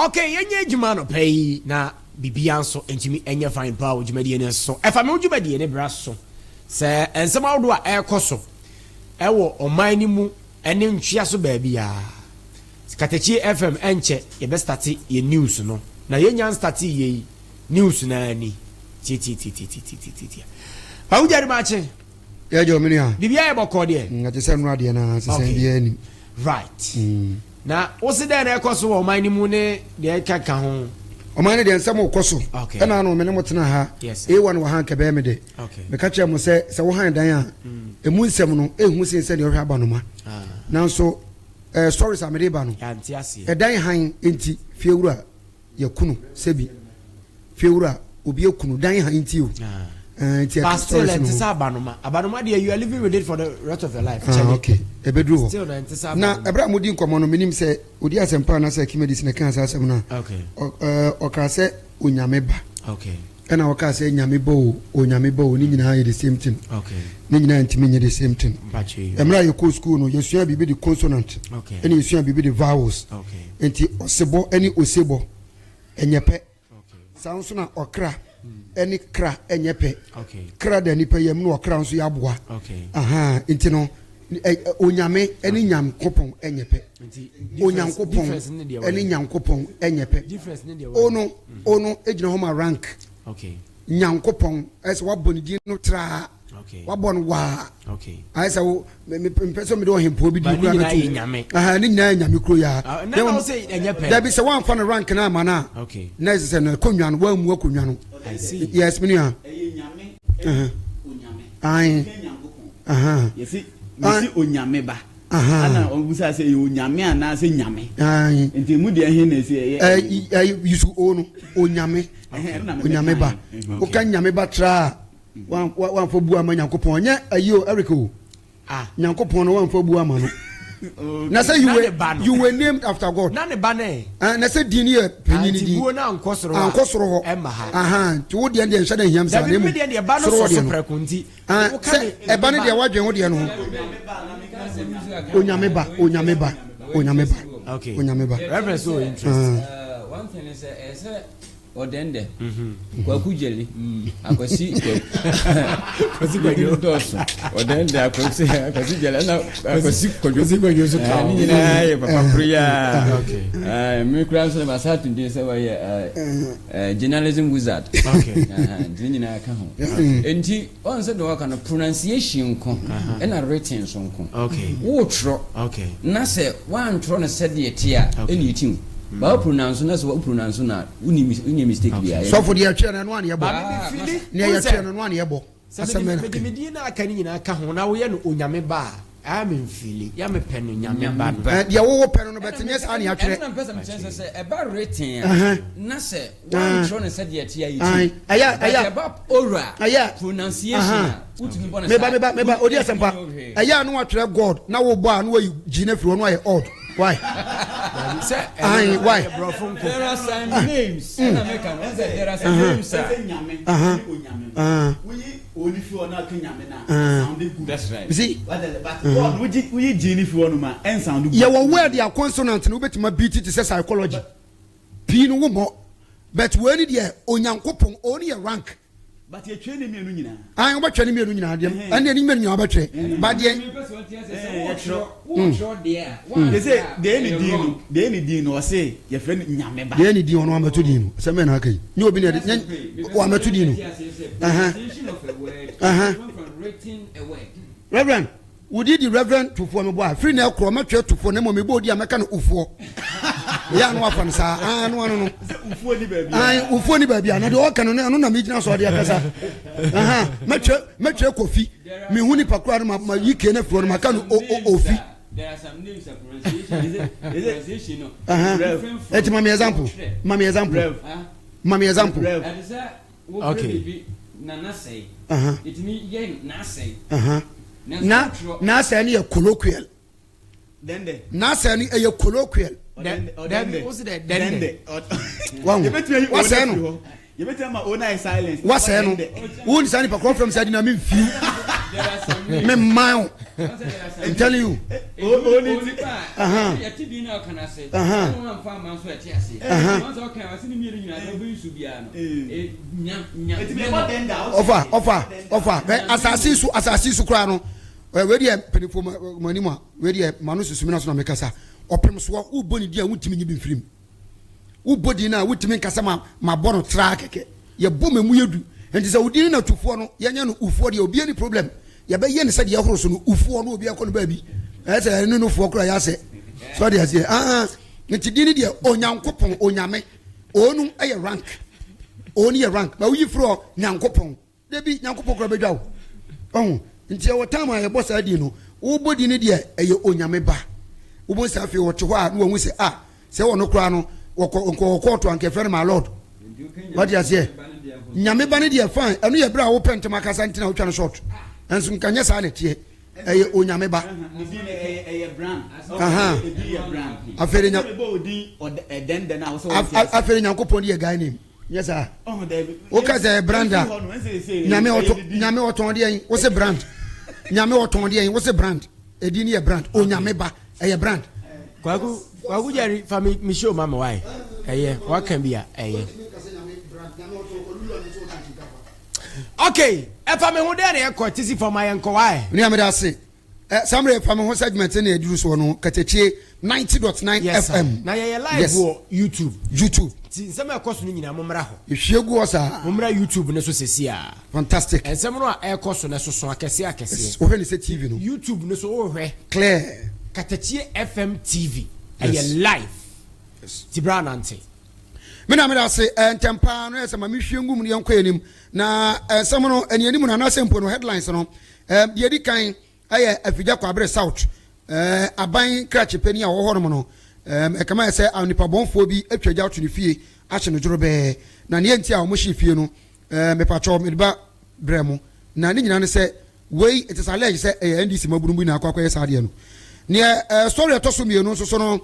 Okay, yɛnyɛ adwuma anɔpa yi na biribiara nso ntumi nyɛ fine paa wɔ dwumadie no so. Ɛfa me ho dwumadie ne bra so sɛ nsɛm ahodoɔ a ɛrekɔ so ɛwɔ ɔman no mu ɛne ntwea so baabiara. Katakyie FM ɛnkyɛ yɛbɛstate yɛ news no na yɛnya nstate yei news no ara ni. Tiatiatiatiatiatiatia. Kwaku Gyari Maakye. Yɛgye omi nua. Biribiara yɛ bɔkɔɔ deɛ. Ɛte sɛ nnora deɛ na sesɛn biara nim. Right. Na wose dɛn na ɛkɔ so wɔ ɔman no mu ne deɛ ɛkeka ho? Ɔman no deɛ nsɛm rekɔ so. Okay. Ɛna ano me ne mo tena ha. Yes, sir. A1 wɔ ha nka ɛbɛyɛ me dɛ. Okay. Meka kyerɛ mo sɛ sɛ wohan dan a, emu nsɛm no ehu sen sɛ deɛ ɔhwɛ abanoma. Ah. Nanso eh, stories a mede ba no, Yɛante aseɛ. ɛdan han nti fiewura yɛku no sɛbi fiewura obi aku no dan han nti o. Ah. Eh, nti But ɛka still stories ɛnte no sɛ ho. abanoma. Abanoma deɛ you are living with it for the rest of your life. Ah, Kyɛne. okay. Ɛbɛduru hɔ. Still na ɛnte sɛ Na abanoma. ɛberɛ a modi nkɔmmɔ no menim sɛ odi asɛmpa anaasɛ Archimedes na ɛkaa saa asɛm no a Okay. ɔ- ɛɛ, ɔkaa sɛ onyame ba Okay. ɛna ɔkaa sɛ nyame ba o onyame ba o ne nyinaa yɛ the same thing Okay. ne nyinaa ntumi nyɛ the same thing Mpakyɛ yi. mmerɛ a yɛkɔɔ school no yɛsua biribi de consonant Okay. ɛna yɛsua biribi de vowels Okay. nti ɔsebɔ ne osebɔ ɛnyɛ pɛ Okay. saa nso na ɔkra ɛne kra ɛnyɛ pɛ Okay. kra da nipa yam na ɔkra nso yɛ aboa Okay. aha nti no onyame ɛne nyankopɔn ɛnyɛ pɛ Nti onyankopɔn difference ne deɛ ɛne wɔyɛ. nyankopɔn ɛnyɛ pɛ Difference ne deɛ wɔyɛ. ono ono egyina hɔ ma rank Okay. nyankopɔn ɛsɛ wabɔ ne din no traa Okay. wabɔ no waa Okay. ayɛ sɛ wo mepɛ sɛ mede ɔhempoɔ bi But di ne kura nyinaa bɛto yɛ nyame. aha ne nyinaa yɛ nyame kuro yaa Ah, na na wo sɛ ɛnyɛ pɛ. dabi sɛ woamfa no rank no ama no a Okay. na ɛsɛ sɛ no akonnwa no woammu akonnwa no I see. Yes, me nua. Ɛyɛ nyame Uh-huh. ɛne onyame. Ae. Ɛnyɛ Nyankopɔn. Aha. Yɛsi yɛsi onyame ba. Aha. Ana ɔbusa sɛ ɛyɛ onyame anaasɛ nyame. Ae. Nti emu deɛ he na esi ɛyɛ. Ɛ ɛ yusu o no onyame. Ɛhɛn, ɛno na mebɛka Onyame ba. yi. Woka nyame ba tra a wamfa bu ama Nyankopɔn. Nyɛ ayi o Eric o. Ah. Nyankopɔn no wamfa bu ama no. Na sɛ you Na were ne ba no. you were named after God. Na ne ba ne. Ah, na sɛ din no yɛ panyin Nti din. buo no ankɔ soro a. Ankɔ soro hɔ. Ɛmma ha. Aha, nti wo deɛ deɛ nhyɛ da nhiam saa. Dabi na mi mmom deɛ deɛ ba no soro hɔ sɔ so deɛ no. prɛko nti. Ah, Woka sɛ ne- ɛba no deɛ woadwen wo deɛ no ho. Onyame ba, onyame ba, onyame ba. Okay. Onyame ba. Reverend so interest. One thing is ɛyɛ sɛ ɔdɛndɛ Kwaku Gyeli Akwasi Kwasi Kwadwo. Dɔɔso ɔdɛndɛ Akwasi Akwasi Gyeli ɛna Akwasi Kwadwo. Kwasi Kwadwo so ka Ne ho. nyinaa yɛ papa koro yi a. Okay. Me kura nso ma saa tun din sɛ wɔyɛ journalism wizard. Okay. Nti ne nyinaa ka ho. Nti ɔn sɛ deɛ wɔka no pronunciation nko ɛna written so nko. Okay. Wotwerɛ Okay. na sɛ woantwerɛ no sɛdeɛ te a Okay. ɛna ɛtim ba wo pronounce na sɛ wo pronounce na wonni wonyɛ mistake biara. Sɔfo deɛ ɛtwerɛ no ɛno a ne yɛbɔ. Ba me me fili. Nea yɛtwerɛ no ɛno a ne yɛbɔ. Sɛ Asɛm mede bɛn na mede me din no aka ne nyinaa ka ho na woyɛ no onyame ba a, ɛyɛ me mfili. Yɛ mepɛ no nyame ba no. Eh, deɛ wowɔ pɛ no no bɛte nyɛ saa ne yɛatwerɛ. Ɛno na mpɛ sɛ mekyerɛ sɛ sɛ ɛba written a Ɛhɛn. na sɛ woantwerɛ no sɛdeɛ ɛte a Ae. yɛtim. Ɛyɛ But ɛyɛ ɛba oral ɛyɛ pronunciation Aha. a wotumi bɔ no meba saa. meba meba odi asɛmpa Wotumi ɛyɛ a no watwerɛ God na wobɔ a na wayi gyi no afiri hɔ na wayɛ odd why Sɛ Ae, ɛno no why? ɛyɛ borɔfo nko. There are some names ɛna meka no sɛ there are some names a Ɛsɛ nyame Aha. ɛne onyame no. Ah. Woyi oni fi hɔ na aka nyame na Ah. sound good. That's right. You see But but God wogye woyi gye ne fi hɔ nom a ɛn sound good. Yɛwɔ word a consonant no wobɛtumi abeat te sɛ psychology pii no wommɔ but wei ne deɛ Onyankopɔn ɔno yɛ rank. But yɛtwerɛ ne mmienu nyinaa. Ayi wobɛtwerɛ ne mmienu nyinaa deɛ ɛne ne mmienu nyinaa wobɛtwerɛ but deɛ Mepɛ sɛ ɔte ase sɛ wotwerɛ wotwerɛ deɛ a They say woantwerɛ a deɛ ne ɛyɛ din no wrong. deɛ ne din no ɔse yɛfrɛ no nyame ba. Deɛ ne din ɔno wamɛto din no sɛ mɛna aka yi nyɛ obi na ɛde nyɛ wamɛto din no. Ɛhɛn. Pronunciation of a word is Uh-huh. different from written a word. Reverend wodi di Reverend Tufoɔ mebɔ a firi na ɛkorɔ mɛtwerɛ Tufoɔ na mmom mebɔ odi a mɛka no Ufoɔ ɛyɛ ano afa no saa ano ano no. Sɛ ufuo ni baabi a. Ayi ufuo ni baabi a na deɛ ɔka no ɛno na megyina so ɔde akasa. Ahan mɛtwerɛ mɛtwerɛ Kofi mehu nipa koraa no ma ma yi kee no afiri hɔ no maka no o o ofi. There are some names a pronunciation pronunciation no. Ahan different from eti ma me example wotwerɛ. ma me example Rev. Ah, ma me example. Rev. ɛte sɛ wofrɛ Okay. biribi nana sɛe. Ahan Ɛtumi yɛ n'asɛe. ahan Nanso na wotwerɛ n'asɛe no yɛ colloquial. Dɛndɛ. N'asɛe no ɛyɛ colloquial. Dabi wo si dɛ dɛndɛ. Dɛndɛ. Wahu. Yɛbɛtumi ayi Wasɛe o no. na firi hɔ. Yɛbɛtumi ama o na ayɛ silence. Wasɛe no. Dɛndɛ. Wo ni saa nipa korɔ frɛ me saa di na me nfiw. Me mman wo. I'm telling you. Ɔfa ɔfa ɔfa bɛ asase so asase so koraa no wei deɛ mpanyinfoɔ mo anim a wei deɛ ma no susu mi na so na mekasa ɔpem soɔ wobɔ ne di a wontumi nyi bi mfirim. Wobɔ din no a, wotumi nka sɛ ma mabɔ no traa kɛkɛ. Yɛbɔ ma emu yɛ du. Nti sɛ wo din no na tufoɔ no, yɛnyɛ no ufoɔ deɛ, obiara ni problem. Yɛbɛyɛ no sɛdeɛ ɛhoro so no, ufoɔ no obiara kɔ no baabi. Ɛyɛ sɛ ɛne no foɔ koraa yɛ asɛ. So ɔde aseɛ. Ah, nti din no deɛ Onyankopɔn, Onyame. O no yɛ rank. O no yɛ rank. Ba woyi firi hɔ, Nyankopɔn. Dabi, Nyankopɔn koraa bɛdwa wo. Ɔho, nti ɛwɔ time a yɛbɔ saa din no, wobɔ din no deɛ ɛyɛ Onyame ba. Wobɛhu sɛ afei ɔte hɔ a na wahu sɛ ah, sɛ ɔno koraa no, wɔkɔ nka ɔwɔ kɔɔto anka ɛfrɛ no my lord. Wate aseɛ? Nyame ba no deɛ fine, ɛno yɛ berɛ a wopɛ ntɛm akasa nti na wotwa no short. Ɛnso nka nyɛ saa na ɛteɛ. Ɛyɛ Onyame ba. Afei de Nyankopɔn de yɛ guy name. Nyɛ saa. Woka sɛ brand a nyame ɔtɔ nyame ɔtɔn deɛ yi wose brand nyame ɔtɔn deɛ yi wose brand edin no yɛ brand onyame ba ɛyɛ brand. Kwaku kwaku jerry fa mi mi show ma mi wae ɛyɛ waka bi a ɛyɛ. Okay ɛfa mi ho dɛ na ɛkɔ tisi fam ayɛ nkɔ wae. Nua meda ase. Eh, saa mmerɛ fa me ho segment ne aduru soɔ no katakyie 90.9 yes, fm na yɛyɛ live yes. wɔ youtube youtube nti nsɛm a ɛkɔ so no nyinaa mommra hɔ ɛhwie gu hɔ saa mommra youtube no so sɛsi a fantastic nsɛm no a ɛkɔ so no ɛsoso akɛseɛ akɛseɛ wohwɛ ne sɛ tv no youtube no so wohwɛ clear Katakyie fm tv ɛyɛ yes. live yes. nti bra nante me na meda ase eh, ntɛm paa no yɛ sɛ ma mehwie ngu mu no yɛnkɔ anim na eh, nsɛm no ɛne anim no anaasɛ mpo no headlines no Ɛɛ, deɛ ɛdi kan yɛ Afigya Kwabre South ɛɛ, aban krakye panin a ɔwɔ hɔnom no. Ɛɛ, ɛkama yɛ sɛ nipabɔnfoɔ bi atwa gya ato ne fie ahye no dworobɛɛ. Na nea nti a wɔhyee fie no, ɛɛ, mepakyɛw mede ba brɛ mo. Na ne nyinaa ne sɛ wei it is alleged sɛ ɛyɛ NDC mmabunu bi na akɔ akɔyɛ saa adeɛ no. Neɛ ɛɛ, story ɛtɔ so mmienu nso so no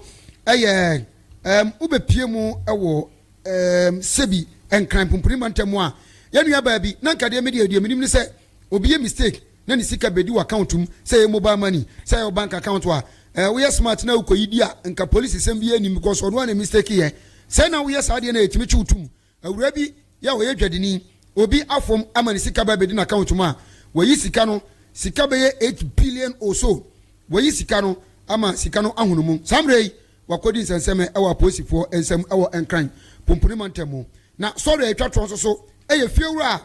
ɛyɛ ɛɛm, wobɛpie mu wɔ ɛɛm, Sebi Nkran Pumpuni mantam mu a, yɛn nuabaa bi, na nka deɛ me deɛ deɛ menim ne sɛ Obi yɛ mistake na ne sika bedi w'account mu, sɛ ɛyɛ mobile money, sɛ ɛyɛ wo bank account a, eh, woyɛ smart na wokɔyi di a, nka police sɛm biara nnim because ɔno ara na mistake yɛ. Sɛ na woyɛ saa adeɛ no a, yɛtumi kye wo tom. Awuraa bi yɛ a ɔyɛ dwadini, obi afom ama ne sika ba abɛdi n'account mu a, wayi sika no, sika bɛyɛ 8 billion or so, wayi sika no ama sika no ahono mu. Saa mmerɛ yi, wakɔdi nsɛnsɛmɛ wɔ apolisifoɔ nsam wɔ Nkran, Pumpuni mantam mu. Na sɔre a ɛtwa toɔ nso so yɛ fiewura a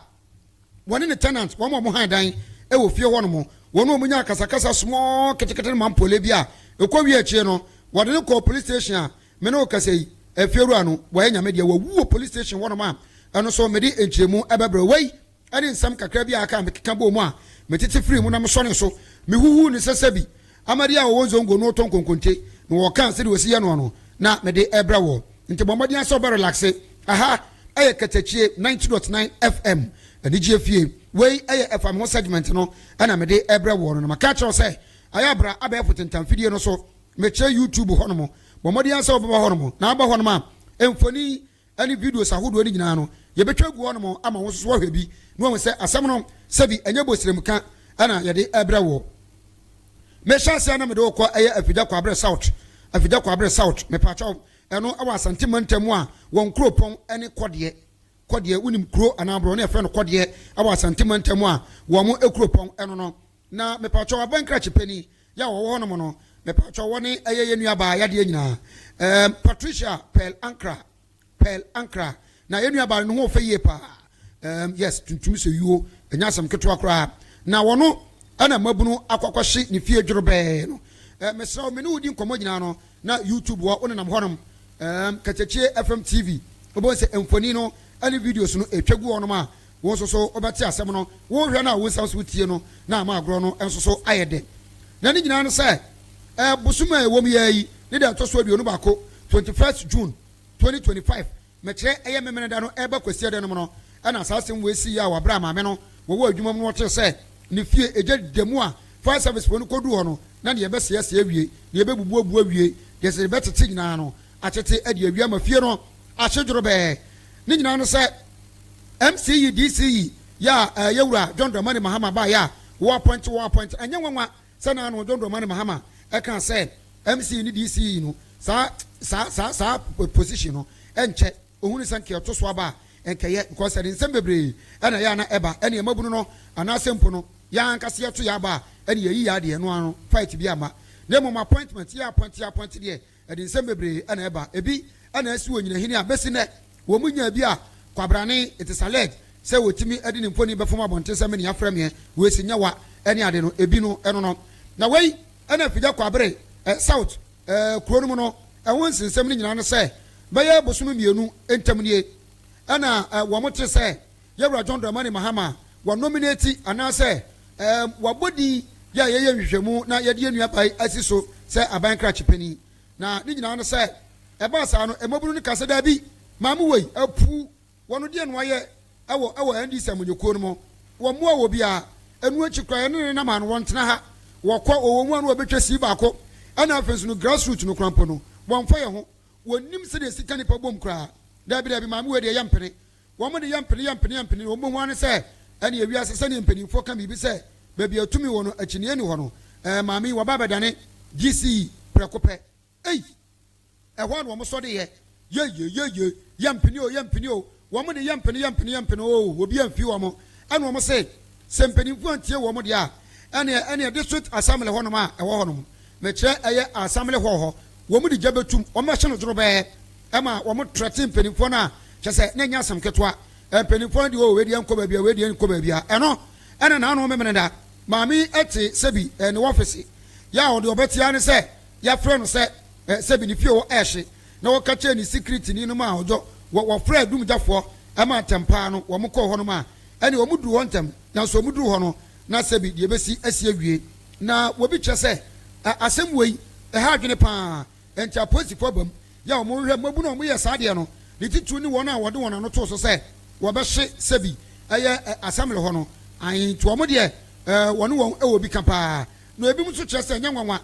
wɔne ne tenant, wɔn a wɔhan dan wɔ fie hɔ nom, wɔn a wɔnya akasakasa small ketekete no mampole bi a ɛkɔ wie akyire no, wɔde no kɔɔ police station a me ne wo kasa yi, afiewura no, wayɛ nyame deɛ, wawu wɔ police station hɔ nom a ɛno nso mede nkyerɛmu ɛbɛbrɛ wo. Wei ne nsɛm kakra bi a aka a mekeka bɔɔ mu a metete firii mu na mesɔnee so, mehuhuu no sɛ sɛbi Amadi a ɔwɔ Nzongo no retɔ nkonkonte na wɔkaa sɛdeɛ wɔsi yɛ noɔ no na mede rebrɛ woɔ. Nti bɔ mmɔden ara sɛ wobɛ relaxe. Aha yɛ Katakyie 90.9 FM, anigyeɛ fie. Wei yɛ Ɛfa Me Ho segment no na mede rebrɛ woɔ no. Na maka akyerɛ wo sɛ ayɛ abra abɛɛfo tentamfidie no so. Mekyerɛ YouTube hɔnom. Bɔ mmɔden ara sɛ wobɛba hɔnom. Na woba hɔnom a, mfoni ne videos ahodoɔ no nyinaa no, yɛbɛtwa agu hɔnom ama wo nso so woahwɛ bi na woahu sɛ asɛm no sɛbi ɛnyɛ bosremka na yɛde rebrɛ woɔ. Mehyɛ aseɛ na mede wo kɔ ɛyɛ Afigya Kwabre South, Afigya Kwabre South, mepaakyɛw, ɛno ɛwɔ Asante mantam a wɔn kuropɔn ne Kɔdeɛ, Kɔdeɛ, wonim kuro anaa borɔno yɛfrɛ no Kɔdeɛ ɛwɔ Asante mantam a wɔn kuropɔn ɛno no. Na mepaakyɛw aban krakye panin yɛ a wɔwɔ hɔnom no, mepaakyɛw wɔne ɛyɛ yɛn nuabaa yadeɛ nyinaa, ɛɛm, Patricia Pearl Ankra, Pearl Ankra, na yɛn nuabaa no ne ho ɔfɛ yie paa, ɛɛm, yes, tuntum sɛ yuo, ɛnyɛ asɛm ketewa koraa, na wɔno ɛna mmabunu akɔ akɔhye ne fie dworobɛɛ no, ɛɛ, mesrɛ wo, me ne wo di nkɔmmɔ nyinaa no, na YouTube hɔ, wonenam hɔnom, ɛɛm, Katakyie FM TV, wobɛhu sɛ mfoni no ɛne videos no ɛtwa gu hɔnom a, Wo nso so wobɛte asɛm no, worehwɛ no a wo nsa nso wotie no, na ama agorɔ no nso so ayɛ dɛ. Na ne nyinaa ne sɛ, ɛɛ bosom a ɛwɔ mu yi ara yi, ne da ɛtɔ so 21, 21st June, 2025, mekyerɛ ɛyɛ Memeneda no ɛreba Kwasiada no mu no, ɛna saa asɛm wei siiɛ a wɔ berɛ a maame no wɔwɔ adwuma mu no wɔtee sɛ ne fie egya deda mu a fire service foɔ no kɔduu hɔ no na deɛ ɛbɛseasea awie, deɛ ɛbɛbubu abu awie, deɛ sɛ ɛbɛtete nyinaa no atete de awie ama fie no ahye dworobɛɛ. Ne nyinaa ne sɛ, MCE, DCE yɛ a yɛwura John Dramani Mahama baeɛ a Wɔ appoint wɔ appoint ɛnyɛ nwanwa sɛ na ano John Dramani Mahama ɛka sɛ MC ne DCE no saa saa saa saa position no ɛnkyɛ ohunu sɛ nka ɛto so aba a nkɛyɛ, because ɛde nsɛm bebree ɛna ɛyɛ ana ɛba ɛne ɛmabunu no anaasɛ mpo no yɛn ankasa yɛto yɛ aba a ɛne yɛyi yɛ adeɛ no ano fight bi ama. Na mmom appointment yɛ appoint yɛ appoint deɛ, ɛde nsɛm bebree ɛna ɛba. Ebi ɛna ɛsi wɔ Nyinahini a bɛsi nɛ wɔn mu nya bi a kwabrane, it is alleged sɛ wɔtumi ɛde ne mfoni bɛfam abɔnten sɛ mene afrɛ meɛ wɔesi nyɛ wa ɛne ade no ebi no ɛno no. Na wei ɛna Afigya Kwabere South kuro no mu no, ɛho nsensɛm no nyinaa no sɛ bɛyɛ bosom 2 ntam nie ɛna wɔn te sɛ yɛwura John Dramani Mahama wɔ nominate anaasɛ wabɔ din yɛ a yɛyɛ nhwehwɛmu na yɛde yɛn nua baa asi so sɛ aban krakye panin. Na ne nyinaa no sɛ ɛbaa saa no, mmabunu no kasa daabi, maame wei apu wɔn deɛ no ayɛ ɛwɔ NDC amanyɔkuo no mu, wɔn mmoa wɔ biara. Ɛnu akyi koraa yɛne ne nam ano wɔn tena ha, wɔkɔ wɔwɔ mu a no wɔbɛtwa sii baako. Ɛna afei nso no grassroot no koraa mpo no wɔmfa yɛn ho, wɔnim sɛdeɛ sika nipa bom koraa. Daabi daabi, maame wei deɛ yɛ mpene wɔn de yɛ mpene yɛ mpene yɛ mpene. Wɔn bɛhu ano sɛ ɛne ewiase sɛdeɛ mpanimfoɔ ka biribi sɛ baabi atumi wɔ no akyinnye ni hɔ no, maame yi wɔba abɛdane GCE prɛko pɛ. Ei, ɛhɔ a na wɔn sɔ de yɛ yeyeyeye, yɛ mpene o, yɛ mpene o, wɔn de yɛ mpene yɛ mpene yɛ mpene o, obi amfi wɔn. Ɛna wɔn sɛ sɛ mpanimfoɔ antie wɔn deɛ a, ɛneɛ district assembly hɔnom a ɛwɔ hɔnom, mekyerɛ ɛyɛ assembly hall hɔ, wɔn de gya bɛtum, wɔn bɛhyɛ no doro ɛma wɔn trɛte mpanimfoɔ no a kyɛ sɛ ne nyɛ asɛm ketewa. Mpanimfoɔ no deɛ o, wei deɛ nkɔ baabi a, wei deɛ nkɔ baabi a. Ɛno ɛna n'ano memene da maame ɛte sɛbi ne wɔfisi yɛ a ɔde ɔbɛtia ne sɛ yɛafrɛ no sɛ sɛbi ne fie hɔ ɛɛhye, na wɔka kyerɛ ne security ni no mu a ɔdɔ wɔ wɔfrɛ dumgyafoɔ ɛma ntɛmpaa no wɔn kɔɔ hɔ nom a ɛne wɔn duru hɔ ntɛm. Nanso wɔn duru hɔ no na sɛbi deɛ ebesi asi awie. Na wɔbi kyerɛ sɛ asɛm wei ɛha adwene paa, nti apolisifoɔ aba mu yɛ a wɔn hwehwɛ mmabu na wɔn yɛ saa deɛ no ne titiri ne wɔn a wɔde wɔn ano to so sɛ wɔbɛhye sɛbi ɛyɛ assembly hɔ no ayi. Nti wɔn deɛ wɔne wɔn ɛwɔ bi ka paa. Na ebi nso kyerɛ sɛ nyɛ nwanwa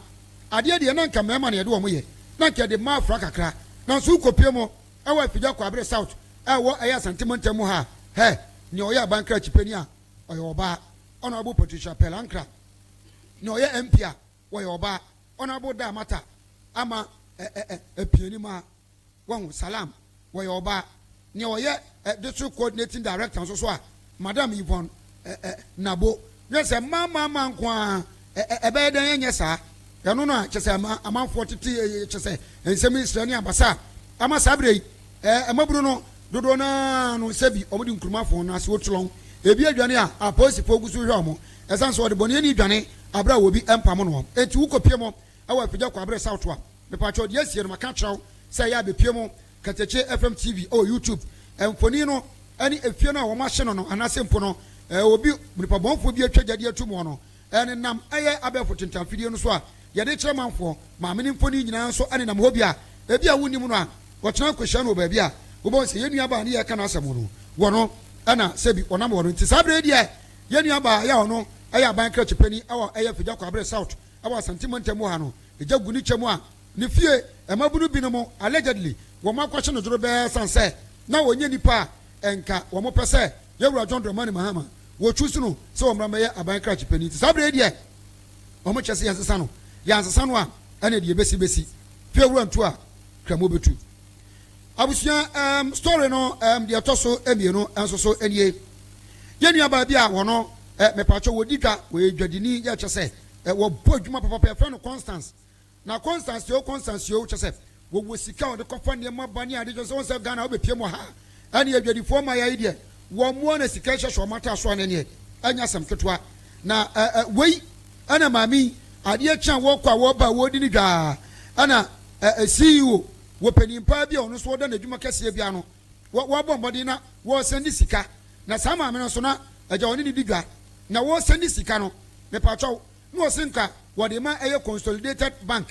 adeɛ deɛ na nka mmarima na yɛde wɔn yɛ, na nka yɛde mmaa afra kakra. Nanso wokɔpie mu ɛwɔ Afigya Kwabere South ɛwɔ ɛyɛ Asante mantam mu ha hɛ, nea ɔyɛ aban krakye panyin a ɔyɛ ɔbaa, Honourable Patricia Pelankra. Nea ɔyɛ MP a wɔyɛ ɔbaa, Honourable Damata Ama ɛ ɛ ɛ apianim a wɔho Salam, wɔyɛ ɔbaa. Nea ɔyɛ district coordinating director nso so a, Madam Yvonne ɛ ɛ Nabo. Nyɛ sɛ mmaa mmaa mmaa nko ara ɛ ɛ ɛbɛyɛ dɛn ɛnyɛ saa. Ɛno no a kyɛ sɛ ama amanfoɔ tete kyɛ sɛ nsɛm yi srɛ ne abasa a ama saa berɛ yi mmabunu no dodoɔ naa no sɛbi wɔn de nkuruma fon no ase wotulɔn ebi adwane a apolisifoɔ gu so hwɛ wɔn, ɛsan sɛ wɔde bɔne ani dwane abere a wɔbi mpam no. Enti wokɔpie mu ɛwɔ Afigya Kwabere South a, mepakyɛw deɛ asie no maka kyerɛw sɛ ɛyɛ abɛpie mu Katakye FM TV ɛwɔ YouTube. Mfoni no ɛne efie no a wɔn ahye no anaasɛ mpo no obi nipa bɔnfoɔ bi atwa gya de atum hɔ no ɛnenam ɛyɛ abɛɛfo tentanfidie no so a yɛde kyerɛ manfoɔ. Maame ne mfoni nyinaa nso ɛnenam hɔ bi a ebi a wonnim no a wɔkyena nkɔhyia no wɔ baabi a wobɛhu sɛ yɛn nuabaa ne yɛka n'asɛm no wɔ no ɛna sɛbi ɔnam hɔ no. Nti saa berɛ yi deɛ yɛn nuabaa yɛ a ɔno ɛyɛ aban krakye panin ɛwɔ ɛyɛ Afigya Kwabere South ɛwɔ Asante mantam mu ha no, egya gu ne kyɛ mu a ne fie mmabunu binom allegedly wɔn akɔhye no doro bɛɛ san sɛ na wɔnyɛ nipa a ɛnka wɔn pɛ sɛ yɛwura John Dramani Mahama wɔtwu so no sɛ wɔn mmra mmɛyɛ aban krakye panin. Nti saa berɛ yi deɛ wɔn kyɛ sɛ yɛnsesa no, yɛansesa no a ɛna deɛ bɛsi bɛsi. Fie wura ntu a kramo bɛtu. Abusua, story no deɛ ɛtɔ so mmienu nso so nie. Yɛn nuabaa bi a wɔno mepatwɛ wɔdi dwa, wɔyɛ dwadini, yɛkyɛ sɛ wɔbɔ adwuma papapa, yɛfrɛ no Constance. Na Constance o, Constance o, kyɛ sɛ wɔwɔ sika a wɔde kɔfa nneɛma ba ne ade. Kyɛ sɛ wɔn sɛ Ghana wobɛpie mu ha ɛne adwadifoɔ ma yɛyi deɛ wɔn mmoa na sika hyɛ so wɔn ata so a ne neɛ ɛnyɛ asɛm ketewa. Na wei ɛna maame yi adeɛ kye a wɔkɔ a wɔba a wɔredi ne dwaa, ɛna CEO wɔ panin paa bi a ɔno nso ɔda n'adwuma kɛseɛ bi ano wɔabɔ mmɔden na wɔresɛn de sika. Na saa maame no nso na agya ɔne ne di dwa na wɔresɛn de sika no, mepatwɛw, na wɔsi nka wɔde ma ɛyɛ Consolidated Bank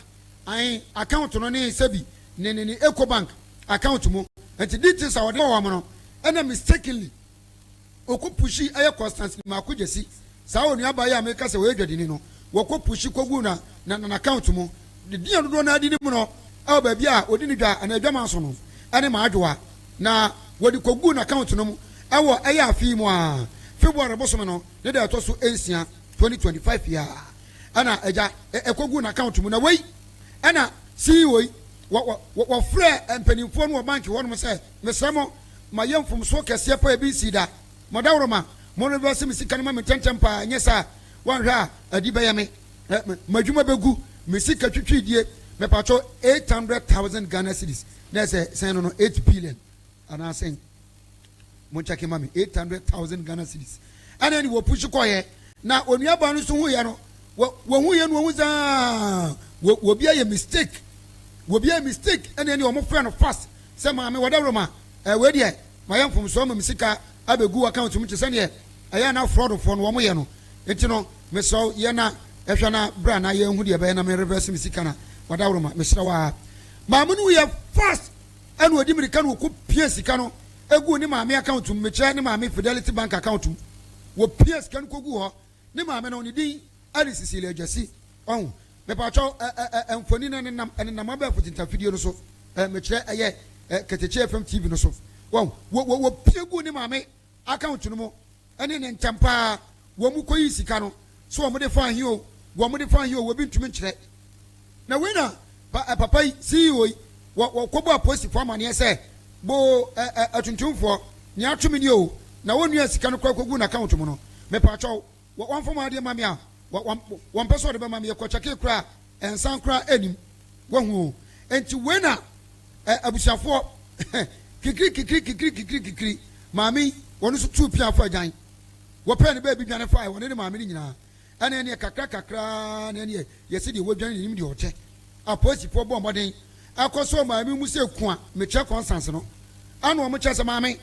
ahen account no ne sɛbi ne Ecobank account mu. Nti details a wɔde ma wɔn no, ɛna mistakenly okɔ pushi ɛyɛ Constance Mako Gyesi, saa onuabaa yi a meka sɛ ɔyɛ dwadini no, wɔkɔ pushi kɔgu na n'account mu. Ne din a dodoɔ no adi ne mu no ɛwɔ baabi a ɔdi ne dwa anaa adwaman so no ɛne Maadwoa. Na wɔde kɔgu n'account no mu ɛwɔ ɛyɛ afe yi mu a February bosome no ne da ɛtɔ so 6. 2025 yi ara ɛna agya ɛkɔguu n'account mu. Na wei ɛna CEO yi wɔ wɔ wɔfrɛɛ mpanimfoɔ no wɔ bank hɔnom sɛ mesrɛ mo mayɛ mfomsoɔ kɛseɛ paa ebi nsii da, mo adaworoma mo reverse me sika no ma me ntɛntɛm paa ɛnyɛ saa a woanhwɛ a adi bɛyɛ me, m'adwuma bɛgu, me sika twitwiridie mepakyɛw 800,000 Ghana cedis na ɛsɛ sɛn no no 8 billion anaa sɛn. Mo nkyɛke ma me 800,000 Ghana cedis. Ɛna ɛne wɔ push kɔyɛ. Na onua baa no nso hu yɛ no, wɔ wɔ hu yɛ no wɔn hu saa wɔ wɔ bi ayɛ mistake. Wɔ bi ayɛ mistake ɛna ɛne wɔn frɛ no fast sɛ maame wɔ dawuro ma ɛwɔ deɛ ma yɛ mfomsoɔ ama me sika abɛgu account mu te sɛ neɛ ɛyɛ na fraud foɔ no wɔn yɛ no. Nti no mesrɛ yɛ na ɛhwɛ na bra na yɛn hu deɛ ɛbɛyɛ na me reverse me sika na wɔ dawuro ma mesrɛ waa. Maame no yɛ fast ɛna ɔdi mirika na ɔkɔ pia sika no guu ne maame account mu, mekyerɛ ne maame Fidelity Bank account mu. Wɔpia sika no kɔguu hɔ. Ne maame no, ne din de Cecilia Gyasi. Wahu? Mepakyɛw, ɛ, ɛ, ɛ, mfoni no ɛnenam, ɛnenam abɛɛfo tentafidie no so. Ɛ, mekyerɛ ɛyɛ, ɛ, Ketekye FM TV no so. Wahu? Wɔ, wɔ, wɔpia guu ne maame account no mu ne ne ntɛm paa wɔn kɔyii sika no sɛ wɔn de faa he o, wɔn de faa he o, obi ntumi nkyerɛ. Na wei na pa, ɛ, papa yi, CEO yi, wɔ, wɔkɔbɔ apolisifoɔ amaneɛ sɛ, boo, ɛ, ɛ, atuntumfoɔ, nea ato me nie o, na wɔn nua sika no koraa kɔguu n'account mu no, mepaakyɛw, wɔ, wɔmfa wɔn adeɛ mma me a, wɔ, wɔn, wɔmpɛ sɛ wɔde bɛma me, yɛkɔ kyɛkee koraa a, nsan koraa nnim. Wahu o. Enti wei na, ɛ, abusuafoɔ, kikiri, kikiri, kikiri, kikiri, kikiri, maame yi, wɔn nso tuu pia faa agyan. Wɔpɛɛ no baabi dwane faeɛ, wɔne ne maame no nyinaa. Ɛna ɛneɛ kakra kakra ara na ɛneɛ yɛse deɛ wadwane n'anim deɛ ɔkyɛ. Apolisifoɔ bɔɔ mmɔden kɔsɔɔ maame mu sɛ kua mekyerɛ Constance no. Ɛna wɔn kyerɛ sɛ maame,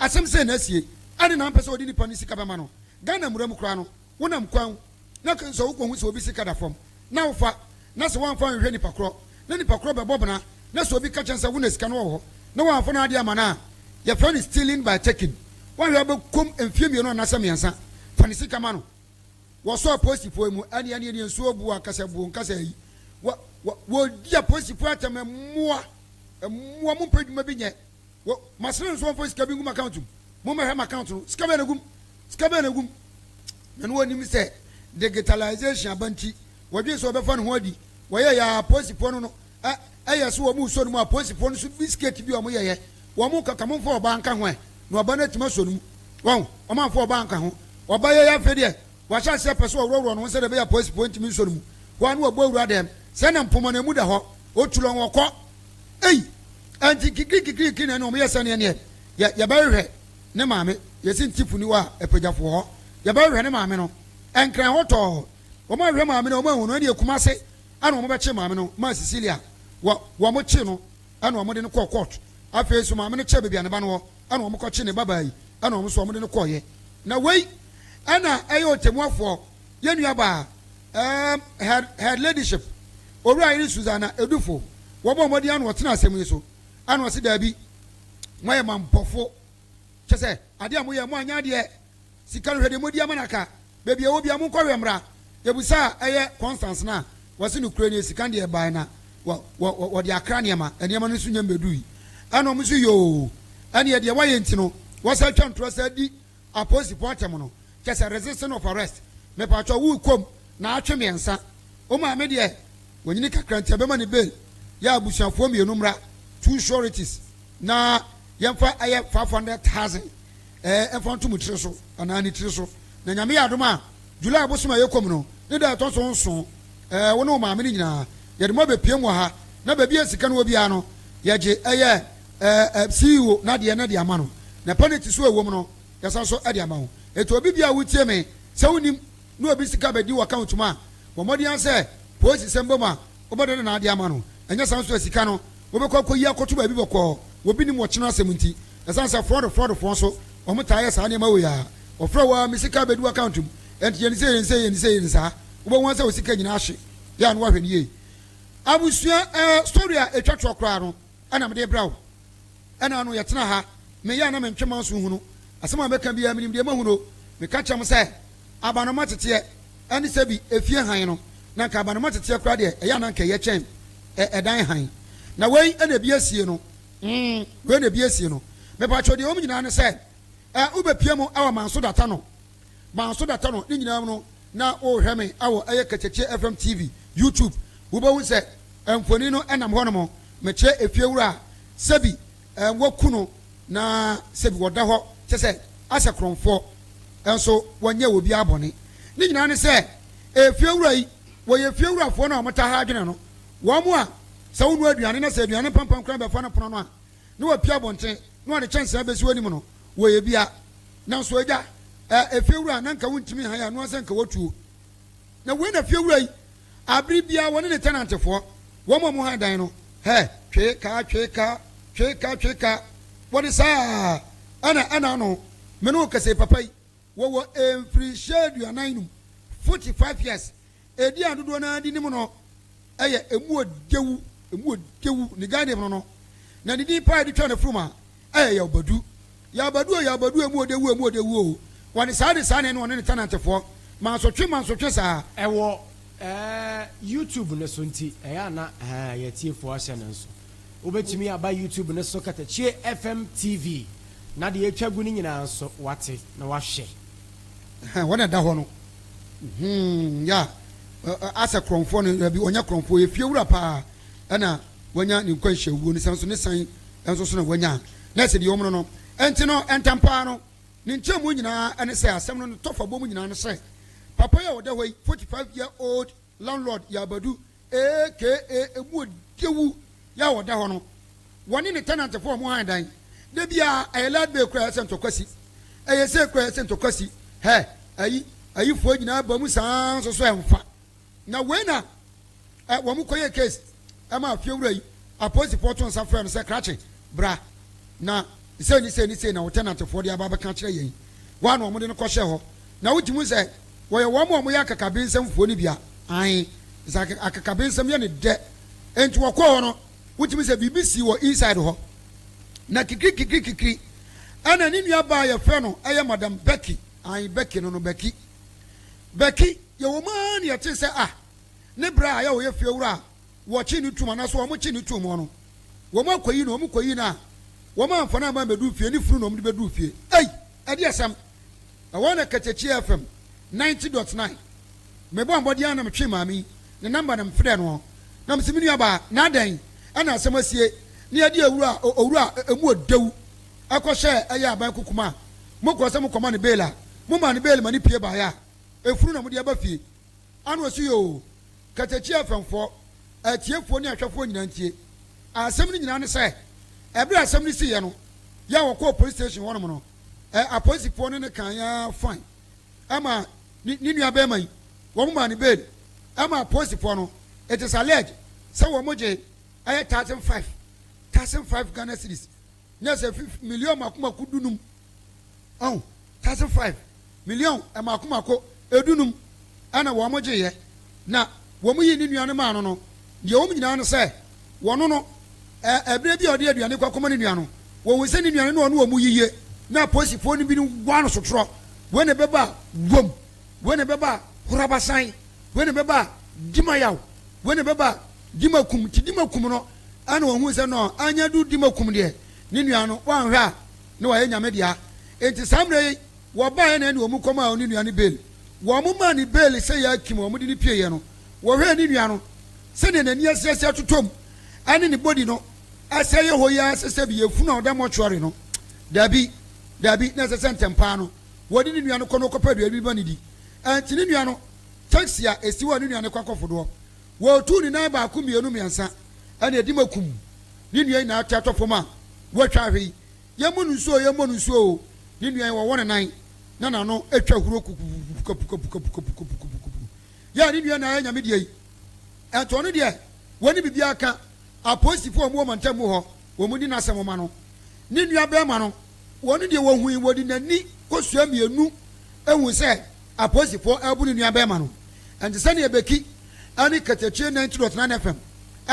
asɛm sei na asie, ɛne na ampɛ sɛ ɔde nipa no sika bɛma no. Ghana mmura mu koraa no, wonam kwan na sɛ wokɔhu sɛ obi sika da fam na wofa na sɛ woamfa anhwehwɛ nipa korɔ na nipa korɔ bɛbɔ bena na sɛ obi ka kyerɛ no sɛ wo na sika no wɔ hɔ na woamfa no adeɛ ama no a, yɛfrɛ no stealing by taking. Woanhwɛ a wobɛkɔm mfeɛ mmienu anaasɛ mmiɛnsa. Fa ne sika ma no. Wɔsɔ apolisifoɔ yi mu ɛne ɛne ɛne nsuo buo ankasa buo nkasa yi. Wɔ wɔ wɔdi apolisifoɔ atɛm mmoa mmoa mo mpɛ adwuma bi nyɛ. Wɔ masere nso wɔmfa sika bi ngu m'account mu. Mommɛhwɛ m'account no sika bɛn na egu mu sika bɛn na egu mu. Na ne wɔnim sɛ digitalization aba nti wɔdwen sɛ wɔbɛfa ne ho adi. Wɔyɛ yɛ a apolisifoɔ no no ɛ ɛyɛ so wɔn resɔ ne mu apolisifoɔ no so biscuit bi a wɔn yɛyɛ wɔn kaka momfa ɔbaa nka ho ɛ na ɔbaa no atumi asɔ ne mu. Wahu? Wɔamfa ɔbaa anka ho. Ɔbaa yi afei deɛ, wahyɛ aseɛ pɛ sɛ ɔworɔworɔ ne ho sɛdeɛ ɛbɛyɛ a apolisifoɔ ntumi nsɔ ne mu. Hɔ ara na wabɔ awura dɛm. Sɛɛ na mpoma no, emu da hɔ. Ɔtu lɔn, ɔkɔ. Ei! Ɛnti kikirikikirikiri na ɛne wɔn yɛ sɛdeɛ neɛ yɛ, yɛbɛhwehwɛ ne maame. Yɛsi Ntifo ni hɔ a, Apagyafo wɔ hɔ. Yɛbɛhwehwɛ ne maame no. Nkran hɔ tɔɔ. Wɔn anhwehwɛ maame no a, wɔn anhu no. Ɛnneɛ Kumase ɛna wɔbɛkye maame no maa Cecilia. Wɔ, wɔkye no ɛna wɔde no kɔɔ court. Afei nso maame no kyerɛ baabi a ne ba no wɔ. ɛna wɔn kɔkye ne babaa yi ɛna wɔn nso wɔn de no kɔɔyɛ na wei ɛna ɛyɛ ɔtɛmuafoɔ yɛn nua baa ɛɛm her her ladyship owura yere Susanna Edufo wɔbɔ mmɔden ano ɔtena asɛm yi so ɛna ɔsi daabi mo ayɛ mampɔfo kyɛ sɛ adeɛ a mo yɛ mo anya adeɛ. Sika no hwɛ deɛ modi ama no aka. Baabi a ɛwɔ biara monkɔ hwɛ mmra. Yɛbisaa ɛyɛ Constance no a, wɔse nokorɛ nie sika no deɛ ɛbaeɛ na wɔ wɔ wɔde akra nneɛma, nneɛma no nso nnya mmɛdui. Ɛna wɔn nso yoo, ɛneɛ deɛ woayɛ nti no wɔsan atwa ntorɔ san di apolisifoɔ atɛm no, kyerɛ sɛ resisting of arrest. Mepakyɛw worekɔ mu naatwe mmiɛnsa. Wo maame deɛ wanyini kakra nti yɛbɛma no bail. Yɛ abusuafoɔ mmienu mmra, two sureties, na yɛmfa ɛyɛ 500,000. Ɛɛ mfa nto mo tiri so anaa ne tiri so. Na Nyame yɛ adom a, July bosom a yɛkɔ mu no, ne da a ɛtɔ so nson, ɛɛ wo ne wo maame no nyinaa, yɛde mo abɛpue mu wɔ ha, na baabi a sika no wɔ biara no, yɛgye ɛyɛ ɛɛ CEO n'adeɛ no de ama no, na penalty so a ɛwɔ mu no, yɛsan so de ama wo. Enti obi biara a wotie me, sɛ wonim na obi sika bɛdi w'account mu a, bɔ mmɔden ara sɛ polisisɛm bɔ mu a, Wobɛdane n'ade ama no. Ɛnyɛ saa nso a sika no, wobɛkɔ akɔyi akɔto baabi bɔkɔɔ. Obi nim ɔkyena asɛm nti. Ɛsiane sɛ frɔd frɔdfoɔ nso, wɔtaa yɛ saa nneɛma wei ara. Wɔfrɛ wo ara, me sika abɛdi w'account mu, ɛnti yɛ no sei, yɛ no sei, yɛ no sei, yɛ no saa. Wobɛhu ara sɛ wo sika nyinaa ahye. Yɛ a na woahwɛ no yie. Abusua eh, story a ɛtwa toɔ koraa no na mede rebrɛ wo. Ɛna ano yɛtena ha, meyɛ a na mentwe m'aso nhunu. Asɛm a mɛka biara menim deɛ mahunu o. Meka kyerɛ mo sɛ abanoma teteɛ ɛne sɛbi efie hann no, na nka abanoma teteɛ koraa deɛ ɛyɛ a na nka ɛyɛ kyɛn ɛdan hann. Na wei na ebi asie no, mm, wei na ebi asie no. Mepakyɛw deɛ ɛwɔ mu nyinaa ne sɛ, ɛ, wobɛpie mu ɛwɔ Manso Data no, Manso Data no, ne nyinaa mu no, na worehwɛ me wɔ ɛyɛ Katakyie FM TV, YouTube, wobɛhu sɛ mfoni no nam hɔnom. Mekyerɛ efiewura a sɛbi wɔaku no na sɛbi wɔda hɔ kyɛ sɛ asɛ korɔmfoɔ nso wɔnyɛɛ obiara bɔne. Ne nyinaa ne sɛ efiewura yi wɔyɛ efiewurafoɔ no a wɔtaa ha adwene no. Wɔn a sɛ wonoa aduane na sɛ aduane pampam koraa bɛfa no pono ano a na wapue abɔnten na ɔde kyɛnsee abɛsi w'anim no, wɔyɛ bi a. Nanso agya, ɛ, efiewura, na nka wontumi nhan ano ara sɛ nka watuo. Na wei na fiewura yi, abere biara wɔne ne tɛnantefoɔ, wɔn a wɔhan dan no, hɛ, twee kaa, twee kaa, twee kaa, twee kaa, wɔde saa ara ɛna ɛna ano, me ne wo kasa yi, papa yi, Wɔwɔ mfirihyia 45, 45 years, edin a dodoɔ no ara de nim no yɛ Emuodewu, Emuodewu, ne Ga name no no. Na ne din paa a yɛde twa n'afurum a ɛyɛ Yaw Badu. Yaw Badu o, Yaw Badu, Emuodewu, Emuodewu o. Wɔde saa de saa na ɛne ɔne ne tɛnantefoɔ, mansotwe, mansotwe saa. Ɛwɔ eh YouTube no so nti ɛyɛ a na eh yɛn atiefoɔ ahyɛ no nso. Wobɛtumi aba YouTube no so Katakyie FM TV na deɛ atwa gu no nyinaa nso woate na woahwɛ. Ɛhɛn, wɔn na ɛda hɔ no. Hmm, ya, asɛ korɔmfoɔ no, dabi, ɔnyɛ korɔmfoɔ, ɔyɛ fiewura paa, ɛna wanya ne nkwanhyia wuo no, sɛ nso ne san nso so na wanya, na ɛsɛ deɛ wɔn no no. Ɛnti no, ntɛm paa no, ne nkyɛnmu nyinaa ɛne sɛ, asɛm no ne tɔfa bɔ mu nyinaa ne sɛ, papa yi a ɔda hɔ yi, 45 year old landlord Yabadu, aka emu ɔdewu yi a ɔda hɔ no, wɔne ne tenantfoɔ a wɔn han dan, da biara ɛyɛ light bill koraa ɛyɛ sɛ ntɔkwa si, ɛyɛ sei koraa ɛyɛ sɛ ntɔkwa si, hɛ, ayi, ayifoɔ nyinaa ba mu saa nso so ɛmfa. Na wei na ɛ, wɔn kɔyɛ case ɛma afiewura yi, apolisifoɔ to nsa frɛ no sɛ krakye, bra na sei ne sei ne sei na wo tenantfoɔ de aba abɛka akyerɛ yɛn. Hɔ a na wɔde no kɔhyɛɛ hɔ. Na wotumi hu sɛ wɔyɛ wɔn a wɔyɛ akakabensɛmfoɔ no bi a, ae, sɛ akakabensɛm yɛ no dɛ. Enti wɔkɔɔ hɔ no, wotumi sɛ biribi sii wɔ inside hɔ. Na kikirikikirikikiri, ɛna ne nua baa a yɛfrɛ no ɛyɛ Madam Becky, ae, Becky no no, Becky, Becky, yɛwɔ mu ara na yɛtee sɛ ah, ne bra a ɛyɛ ɔyɛ fiewura a wɔkye no tum anaasɛ wɔkye no tum hɔ no, wɔn akɔyi no, wɔn kɔyi no a, wɔn amfa no amma ammɛduru fie, ne funu na wɔde bɛduru fie. Ei, ɛdeɛ asɛm! Ɛhɔ na Katakyie FM 90.9. Mebɔɔ mmɔden ara na metwee maame yi ne namba na mefrɛɛ no. Na mese, Me nuabaa, na adɛn na asɛm asie na yɛde owura a owura a emu ɔdɛw kɔhyɛɛ ɛyɛ aban kokom a mokɔɔ sɛ mokɔma no bail a momaa no bail ma no pue baeɛ a efunu na mode aba fie? Ana ɔse, Yoo, Katakyie FM foɔ, atiefoɔ ne ahwɛfoɔ nyinaa ntie. Asɛm no nyinaa ne sɛ, ɛberɛ a asɛm no siiɛ no, yɛ a wɔkɔɔ police station hɔnom no, Ɛ apolisifoɔ no ne kan ara fine ɛma ne ne nua bɛɛma yi wɔn maa no bail ɛma apolisifoɔ no it is alleged sɛ wɔn gye ɛyɛ 1,005 1,005 Ghana cedis ne ɛsɛ fif million mako mako dunum ɔn 1,005 million mako mako edunum ɛna wɔn gye yɛ Na wɔn yii ne nua no maa no no, deɛ wɔn nyinaa ne sɛ, wɔno no, ɛ, ɛberɛ bi a ɔde aduane kɔ akɔma ne nua no, wɔhuu sɛ ne nua no ne ɔne wɔn yiye, na apolisifoɔ no binom waa no sotorɔ, wei na ɛbɛba a, wom, wei na ɛbɛba a, horabasan, wei na ɛbɛba a, dimayaw, wei na ɛbɛba a, dimakum, nti dimakum no, ɛna wɔhuu sɛ nɔ, anya du dimakum deɛ, ne nua no, wanhwɛ a, na wayɛ Nyame dea. Enti saa mmerɛ yi, wɔbaeɛ na ɛne wɔn kɔmaa ne nua no bail. Wɔmaa no bail sɛ Yakim a wɔde no pieeɛ no. Wɔhwɛɛ ne nua no sɛdeɛ n'ani asiasia totɔ mu ne ne body no asɛe yɛ hɔ yi ara sɛ sɛbi yɛfunu a ɔda mortuary no. Dabi, dabi, na ɛsɛ sɛ ntɛm pa ara no wɔde ne nua no kɔ na ɔkɔpɛ aduane bi ma no di. Ɛnti ne nua no, taxi a ɛsi hɔ a ne nua no kɔ akɔfodoɔ, wɔtuu ne nan baako, mmienu, mmiɛnsa, ɛna ɛde ma kum ne nua yi na ate atɔ fam a wɔatwa ahwe yi. Yɛmmɔ no nsuo o, yɛmmɔ no nsuo o, ne nua yi wɔwɔ ne nan na n'ano atwa huro kupupupukapukapukapukapukapukapukapu. Yɛ a ne nua na ayɛ nyame deɛ yi. Ɛnti ɔno deɛ wɔne biribiara ka. Apolisifoɔ a wɔwɔ mantam mu hɔ, wɔn di n'asɛm ma no. Ne nua bɛrima no, wɔn deɛ wɔhui, wɔde n'ani kosua mmienu hu sɛ apolisifoɔ rebo ne nua bɛrima no. Ɛnti sɛdeɛ Beki ne Katakyie 90.9 FM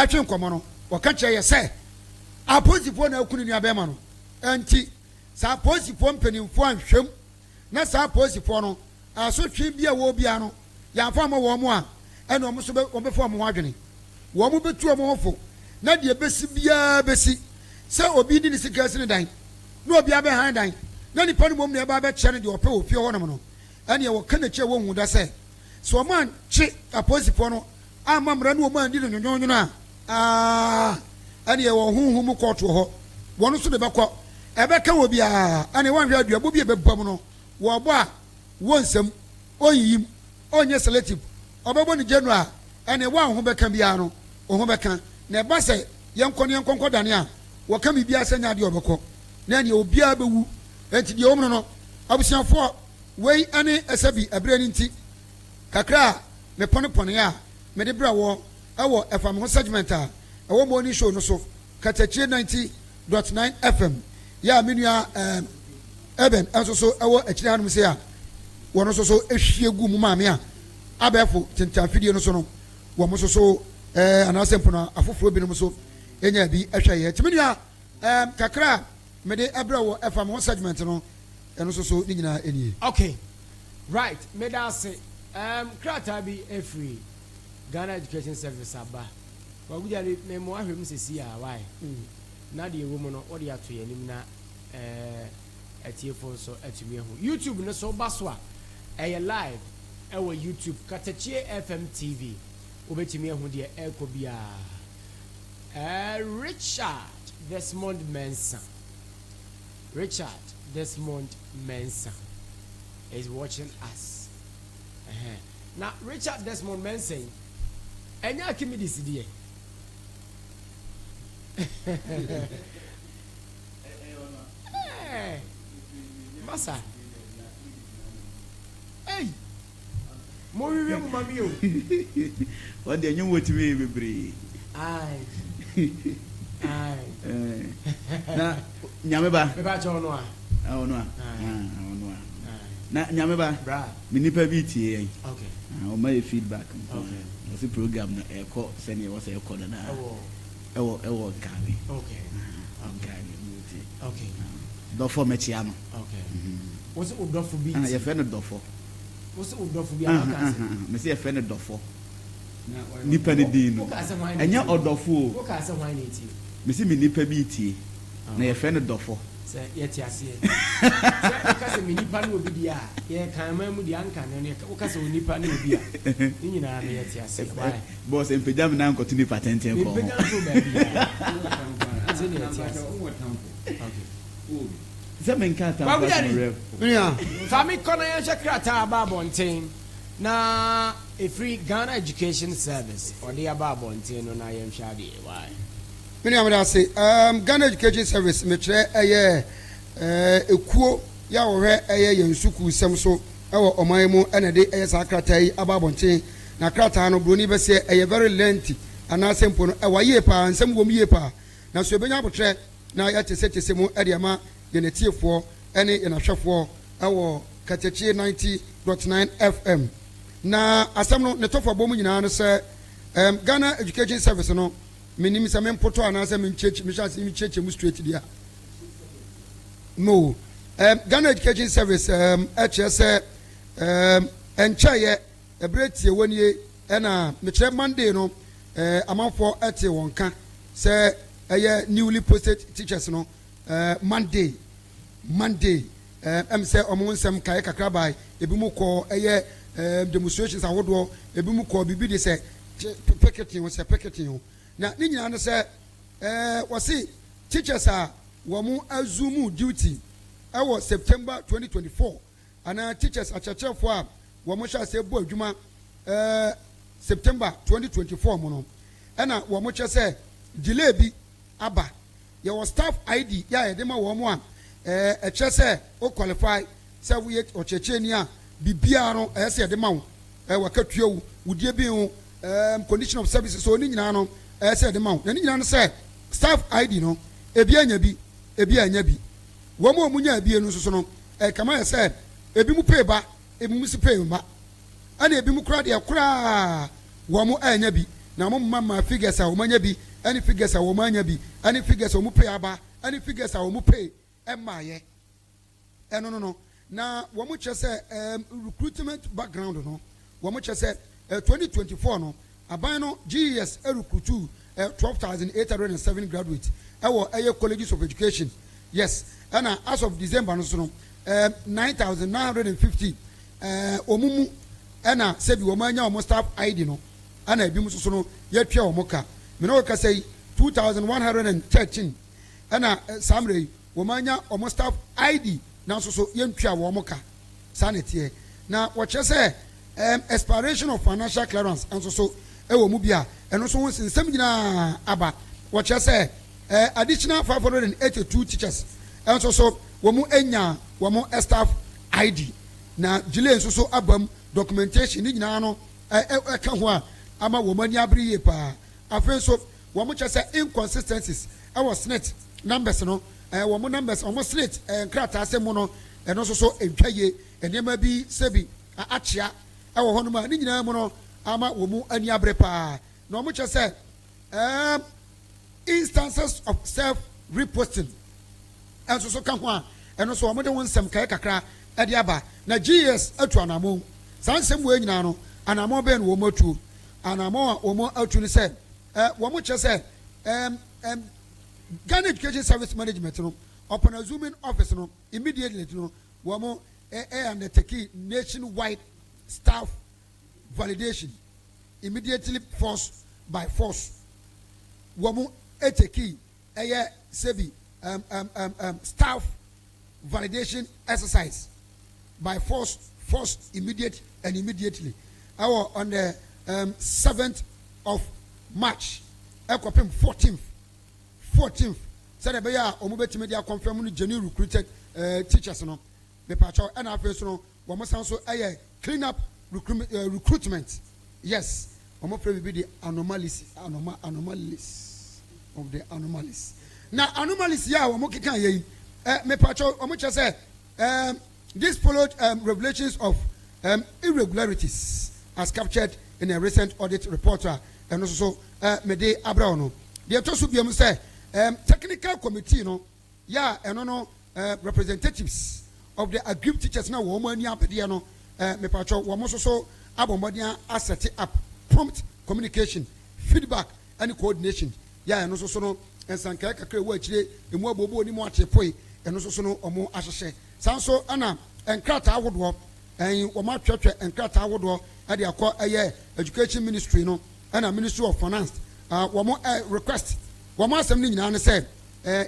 twe nkɔmmɔ no, wɔka kyerɛ yɛ sɛ apolisifoɔ na aku ne nua bɛrima no. Ɛnti Sɛ apolisifoɔ mpanimfoɔ anhwɛ mu na saa apolisifoɔ no asotwe bi a ɛwɔ biara no yɛamfa amma wɔn a, ɛnna wɔn nso bɛ, wɔbɛfa wɔn ho adwene. Wɔbɛtu wɔn ho fo, na deɛ ɛbɛsi biara bɛsi. Sɛ obi de ne sika asi ne dan, na obi abɛhan dan, na nipa no mmom na ɛba abɛkyɛ no deɛ ɔpɛ wɔ fie hɔnom no, ɛnneɛ wɔka n'akyi a wɔnhu da sɛ. Sɛ wɔn ankye apolisifoɔ no amma mmara ne wɔn anni no nwonwonwono a, aa, ɛneɛ wɔ honhom mu kɔɔto wɔ hɔ, wɔn nso de bɛkɔ. Ɛbɛka wɔ biara, ɛneɛ wɔanhwɛ a duabɔ bi a ɛbɛba mu no, wɔbɔ a, wɔnsam, ɔnyiyim, ɔnyɛ selective, ɔbɛbɔ no general a, ɛneɛ wo a wo ho bɛka biara no, wo ho bɛka. Na ɛba sɛ yɛnkɔ na yɛnkɔ nkɔdane a, wɔka biribiara sɛ nyɛ adeɛ a ɔbɛkɔ, na ɛneɛ obiara bɛwu. Enti deɛ ɛwɔ mu no no, abusuafoɔ, wei ne ɛsɛ bi ɛberɛ no nti, kakra a mepɔnepɔneeɛ a mede brɛ woɔ wɔ Ɛfa Me Ho segment a ɛwɔ Morning Show no so, Katakyie 90.9 FM, yɛ a me nua ɛɛm Eben nso so wɔ akyire hanom sei a wɔn nso so hwie gu mu maa me a abɛɛfo tentanfidie no so no wɔn nso so ɛɛ anaasɛ mpo no afoforɔ binom nso nyaa bi hwɛeɛ. Nti me nua ɛɛm kakra a mede brɛ wɔ Ɛfa Me Ho segment no ɛno nso so ne nyinaa nie. Okay right meda ase ɛɛm krataa bi ɛfiri Ghana Education Service aba Kwaku Gyari me mo ahwɛ mu sɛsi a why na deɛ ɛwɔ mu no wode ato yɛn anim na ɛɛ atiefo nso atumi ahu YouTube no so woba so a ɛyɛ live ɛwɔ YouTube Katakyie FM TV wobɛtumi ahu deɛ ɛrekɔ biara ɛɛ Richard Desmond Mensah Richard Desmond Mensah is watching us. Ɛhɛn. Na Richard Desmond Mensah yi, ɛnyɛ Archimedes deɛ. Ɛɛ, masa. Ei, monhwehwɛ mu ma me o. Wɔn deɛ nnwom wɔtumi yɛ bebree. Ae. Ae. Na Nyame ba. Meba kyɛ ɔno a. Ah, ɔno a. Ah, ɔno a. Na Nyame ba. Bra. Me nipa bi tie yɛn. Okay. Ah, ɔma yɛ feedback. Okay. Ɔsi program no ɛkɔ sɛnea ɛwɔ sɛ ɛkɔ no na. Ɛwɔ. Ɛwɔ ɛwɔ Nkabe. Okay. Ah, Nkabe mo tie. Okay. Ah, dɔfo mɛkyia no. Okay. Wosi wo dɔfo bi Ah, tie. yɛfrɛ no dɔfo. Wosi wo dɔfo bi a waka Ah, sɛ. ah, ah, mesi yɛfrɛ no dɔfo. Nipa ne din no. Woka sɛ hwan na Ɛnyɛ etie? ɔdɔfo o. Woka sɛ hwan na etie? Mesi me nipa bi tie. Na yɛfrɛ no dɔfo. Sɛ yɛte aseɛ. Sɛ woka sɛ me nipa ne obi deɛ a, yɛka aman mu deɛ anka no no woka sɛ onipa ne obi a, ne nyinaa no yɛte aseɛ. Why? Boss, mpagya me nan nkɔto nipa tenten kɔn ho. Mempagya nto baabiara. Sɛ ne yɛte aseɛ. Okay. Sɛ menka atamfo Kwaku asɛm Gyari, werɛ. Menua. Fa me kɔ na yɛnhwɛ krataa a aba abɔnten na ɛfiri Ghana Education Service ɔde aba abɔnten no na yɛnhwɛ adeɛ. Why? Me nua meda ase. Um, Ghana Education Service mekyerɛ ɛyɛ eh, ekuo yɛ a wɔhwɛ ɛyɛ yɛn sukuu sɛm so ɛwɔ ɔman yi mu ɛna ɛde ɛyɛ saa krataa yi aba abɔnten. Na krataa no broni bɛseɛ ɛyɛ very lengthy anaasɛ mpo no ɛwa yie paa, nsɛm wɔ mu yie paa. Nanso yɛbɛnya abotrɛ na yɛakyesɛkyesɛ mu de ama yɛn atiefoɔ ne yɛn ahwɛfoɔ wɔ Katakyie 90.9 FM. Na asɛm no ne tɔfabɔ mu nyinaa ne sɛ um, Ghana Education Service no Mennim sɛ mempoto anaasɛ menkyerɛkyerɛ, mehyɛ ase mekyerɛkyerɛ mu straight deɛ a. No. Um, Ghana Education Service um, ɛkyerɛ sɛ um, ɛnkyɛeɛ ɛberɛ tie wɔ nie ɛna mekyerɛ Monday no uh, amanfoɔ ɛte wɔn ka sɛ ɛyɛ newly posted teachers no uh, Monday Monday ɛm sɛ wɔn nsɛm kaeɛ kakra bae ebi mu kɔɔ ɛyɛ um, demonstrations ahodoɔ ebi mu kɔɔ biribi de sɛ picketing o sɛ picketing o na ne nyinaa no sɛ ɛɛ wɔse teachers a wɔn assume duty ɛwɔ September 2024 anaa teachers akyerɛkyerɛfoɔ a wɔn hyɛ aseɛ bɔ adwuma ɛɛ September 2024 mu no ɛna wɔn kyerɛ sɛ delay bi aba. Yɛwɔ staff ID yɛ a yɛde ma wɔn a ɛɛ ɛkyerɛ sɛ wo qualify sɛ woyɛ ɔkyerɛkyerɛni a biribiara no ɛyɛ sɛ yɛde ma wo ɛɛ wakatua wo wo die bi ho ɛɛ condition of services so ne nyinaa no ɛyɛ sɛ yɛde ma wo na ne nyinaa no sɛ staff ID no ebi anya bi ebi anya bi wɔn a wɔn nya ebie no nso so no ɛkama yɛ sɛ ebi mu pay ba ebi mu si pay mma ɛna ebi mu koraa deɛ koraa wɔn anya bi na wɔn mma ma figures a wɔn anya bi ɛne figures a wɔn anya bi ɛne figures a wɔn pay aba ɛne figures a wɔn pay ɛmmaayɛ ɛno no no na wɔn kyerɛ sɛ ɛɛm recruitment background no wɔn kyerɛ sɛ ɛ 2024 no aban no GES ɛrecruitu ɛ 12,807 graduates ɛwɔ ɛyɛ colleges of education yes ɛna as of December no so no ɛɛm 9,950 ɛɛ wɔn mu. Ɛna sɛbi wɔn anya wɔn staff ID no, ɛna ebinom nso so no yɛatua wɔn ka. Me ne wo kasa yi, 2113 ɛna saa mmerɛ yi wɔn anya wɔn staff ID nanso so yɛntua wɔn ka. Saa na ɛteɛ. Na wɔkyerɛ sɛ expiration of financial clearance nso so ɛwɔ mu bi a ɛno nso ho nsɛm nyinaa aba. Wɔkyerɛ sɛ additional 582 teachers nso so wɔn anya wɔn staff ID, na delay nso so aba mu, documentation ne nyinaa no ɛka ho a ama wɔn ani abere yie paa. Afei nso wɔn kyerɛ sɛ inconsistencies ɛwɔ SSNIT numbers no, wɔn numbers, wɔn SSNIT nkrataa sɛ mu no, ɛno nso so ntwa yie. Nneɛma bi sɛbi akyea ɛwɔ hɔnom a ne nyinaa mu no ama wɔn ani abere paa. Na wɔn kyerɛ sɛ instances of self reposting ɛnso so ka ho a ɛno nso wɔn de wɔn nsɛm kae kakra ɛde aba. Na GES atu anamɔ saa nsɛm wɔ nyinaa no, anamɔ bɛn na wɔn atu? Anamɔ a wɔn atu no sɛ wɔn kyerɛ sɛ ɛɛm ɛɛm Ghana Education Service management no, upon assuming office no, immediately no wɔn ɛ ɛ undertake nationwide staff validation immediately, force by force. Wɔn etake ɛyɛ sɛbi staff validation exercise by force, immediate and immediately, ɛwɔ on the 7th of March ɛkɔpem 14th, sɛdeɛ ɛbɛyɛ a wɔn bɛtumi de akɔnfɛm no genuine recruited teachers no mipatsɔ. Ɛna afei so no wɔn san so ɛyɛ clean up recruitment. Yes, wɔn fɛ bibi de anomalies, anomalies of the anomalies. Na anomalies yi a wɔn keka yɛ yi, mipatsɔ, wɔn kyerɛ sɛ this followed revelations of irregularities as captured in a recent audit report a ɛno nso so mede abrɛ no. Deɛ ɛtɔ so biom sɛ technical committee no yɛ a ɛno no representatives of the aggrieved teachers na wɔn ani abedeɛ no, mepatwɔ, wɔn nso so abɔ mmɔden aset up prompt communication, feedback ɛne coordination yɛ a ɛno nso so no nsankae kakra ɛwɔ akyire emu abobo onim ate poe, ɛno nso so no wɔn ahyehyɛ. Saa nso ɛna nkrataa ahodoɔ ɛn wɔn atwerɛtwerɛ nkrataa ahodoɔ ɛde akɔ ɛyɛ Education Ministry no ɛna Ministry of Finance. Wɔn request, wɔn asɛm no nyinaa ne sɛ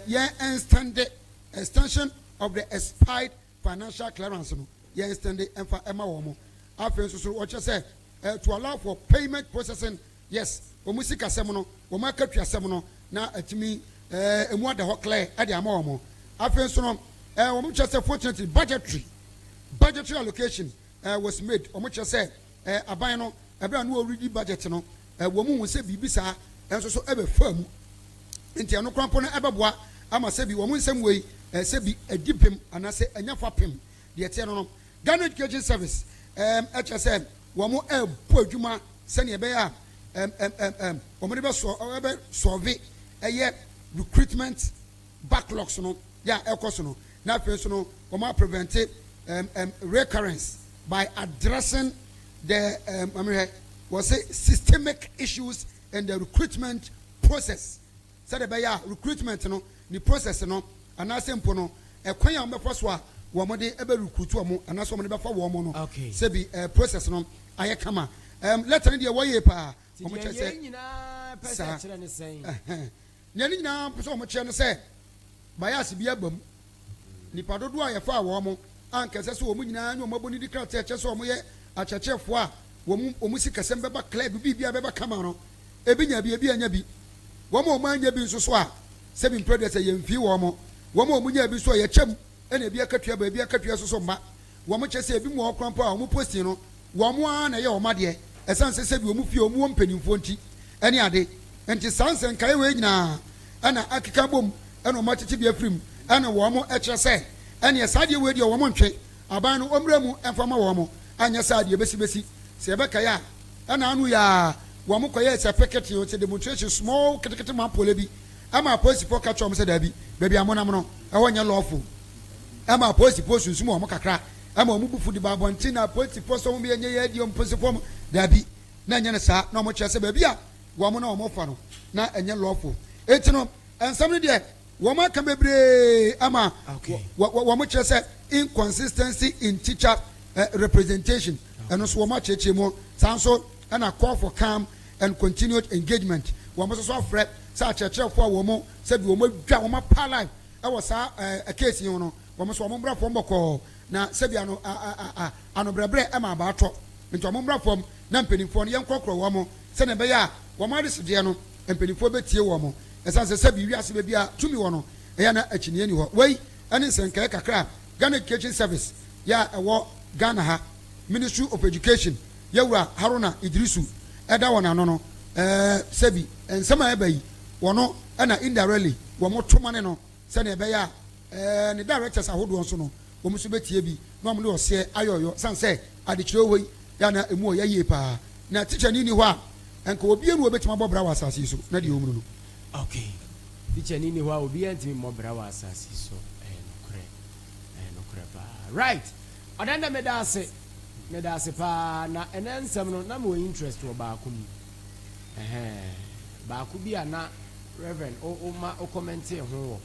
yɛn extend extension of the expired financial clearance no, yɛn extend ɛmfa ɛma wɔn. Afei nso so wɔkyerɛ sɛ to allow for payment processing. Yes, wɔn sikasɛm no, wɔn akatuasɛm no na atumi emu ada hɔ clear ɛde ama wɔn. Afei nso no wɔn kyerɛ sɛ fortunately budgetary allocation was made. Wɔn kyerɛ sɛ aban no, ɛbɛrɛ a no wɔredi budget no, wɔn mu sɛ biribi saa ɛnso so ɛbɛfa mu, nti ɛno koraa mpo no ɛbɛboa ama sɛbi wɔn nsɛm wei sɛbi ɛdi pem anaasɛ ɛnya fa pem. Deɛ ɛteɛ no, Ghana Education Service ɛkyerɛ sɛ wɔn ɛɛbɔ adwuma sɛnea ɛbɛyɛ a ɛɛm ɛɛm ɛɛm ɛɛm wɔn de bɛ sɔ ɛbɛ solve ɛyɛ recruitment backlogs no yɛ a ɛkɔ so no. Na afei nso no wɔn a prevent recurrence by addressing the amehwɛ wɔsɛ systemic issues in the recruitment process, sɛdeɛ ɛbɛyɛ a recruitment no ne process no anaasɛ mpo no ɛkwan a wɔbɛfa so a wɔn de ɛbɛ recruit wɔn anaasɛ wɔn de bɛfa wɔn no, sɛbi process no ayɛ kama. Letter no deɛ wɔyɛ paa. Wɔn kyerɛ sɛ nyinaa pɛ sɛ kyerɛ ne sɛn? Nea ne nyinaa pɛ sɛ wɔn kyerɛ no sɛ bias bi aba mu. Nipa dodoɔ a yɛfa wɔn mo a nkɛsɛ sɛ wɔn nyinaa ne wɔn abɔ ne di krataa kyerɛ sɛ wɔn yɛ akyerɛkyerɛfoɔ a wɔn si kasɛm bɛba clear bi, biribi a bɛba kama no, ebi nya bi, ebi anya bi. Wɔn a wɔn anya bi nso so a sɛbi mpere deɛ sɛ yɛn fi wɔn mo. Wɔn a wɔn nya bi nso a yɛkyɛm ɛna ebi akatua ba, ebi akatua soso mma wɔn. Kyerɛ sɛ ebi mu wɔ kora mpo a wɔn posting no wɔn ara na ɛyɛ wɔn adeɛ, ɛsan sɛ sɛbi wɔn fie wɔn wɔ mpanimfoɔ nti ɛne ade. Nti saa nsɛnkae wei nyinaa ɛna akeka bom ɛna wɔn atete bi afiri mu, ɛna wɔn ɛkyerɛ sɛ ɛneɛ saa adeɛ wei deɛ wɔn ntwe aban no wɔn mmerɛ mu ɛmfa ma wɔn, anyɛ saa adeɛ bɛsibɛsi sɛ yɛbɛkae a ɛna ano yɛ a wɔn kɔyɛ sɛ picket o, sɛ demonstration small ketekete mampole bi ɛma apolisifoɔ ka kyerɛ wɔn sɛ daabi, baabi a monam no ɛhɔ nyɛ lawful, ɛma apolisifoɔ sunsum wɔn kakra ɛma wɔn bufu de ba abɔnten. Na apolisifoɔ sɛ wɔn yɛ nyɛ yɛ adi wɔn polisifoɔ mo daabi, na ɛnyɛ no saa, na wɔn kyerɛ sɛ baabi a wɔn na wɔn fa no na ɛnyɛ lawful. Eti no nsɛm no deɛ wɔn aka bebree ama wɔn kyerɛ sɛ inconsistency in teacher representation. Ɛno nso wɔn akyerɛkyerɛ mu. Saa nso na Call for Calm and Continued Engagement, wɔn nso so afrɛ sɛ akyerɛkyerɛfoɔ a wɔn sɛbi wɔn adwa wɔn apa live wɔ saa ɛɛ case yi ho no, wɔn nso wɔn mmra fam bɔkɔɔ na sɛbi ano a a a anobrɛbrɛ ma abaa tɔ. Nti wɔn mmra fam na mpanimfoɔ no yɛnkorɔkorɔ wɔn sɛdeɛ ɛbɛyɛ a wɔn adesedeɛ no mpanimfoɔ bɛtie wɔn. Ɛsiane sɛ sɛbi wiase baabi a tumi wɔ no ɛyɛ a na akyinnyeɛ nni hɔ. Wei ne nsɛnkaeɛ kakra a Ghana Education Service yɛ a ɛwɔ Ghana ha, Ministry of Education, Yɛwura Haruna Iddrisu da wɔn ano no, ɛɛ sɛbi nsɛm a ɛba yi wɔn na indirectly wɔn to mane no sɛdeɛ ɛbɛyɛ a ɛɛ ne directors ahodoɔ nso no wɔn nso bɛtie bi na wɔn de ɔseɛ ayɔyɔ sane sɛ adekyerɛ wɔ hɔ yi yɛ a na ɛmu ɔya yie paa na tikyani nni hɔ a nka obiara nni hɔ ɔbɛtumi abɔ bra wɔ asase yi so na deɛ ɔmunu no. Okay, tikyani nni hɔ a obiara ntumi mmɔ bra wɔ asase yi so, ɛyɛ nokorɛ, ɛyɛ nokorɛ paa. Right, Ɔdɛndɛ meda ase, meda ase paa, na ɛnɛ nsɛm no na mewɔ interest wɔ baako mu, ɛhɛɛ, baako bi a na Reverend wo wo ma wo commentee ho wɔ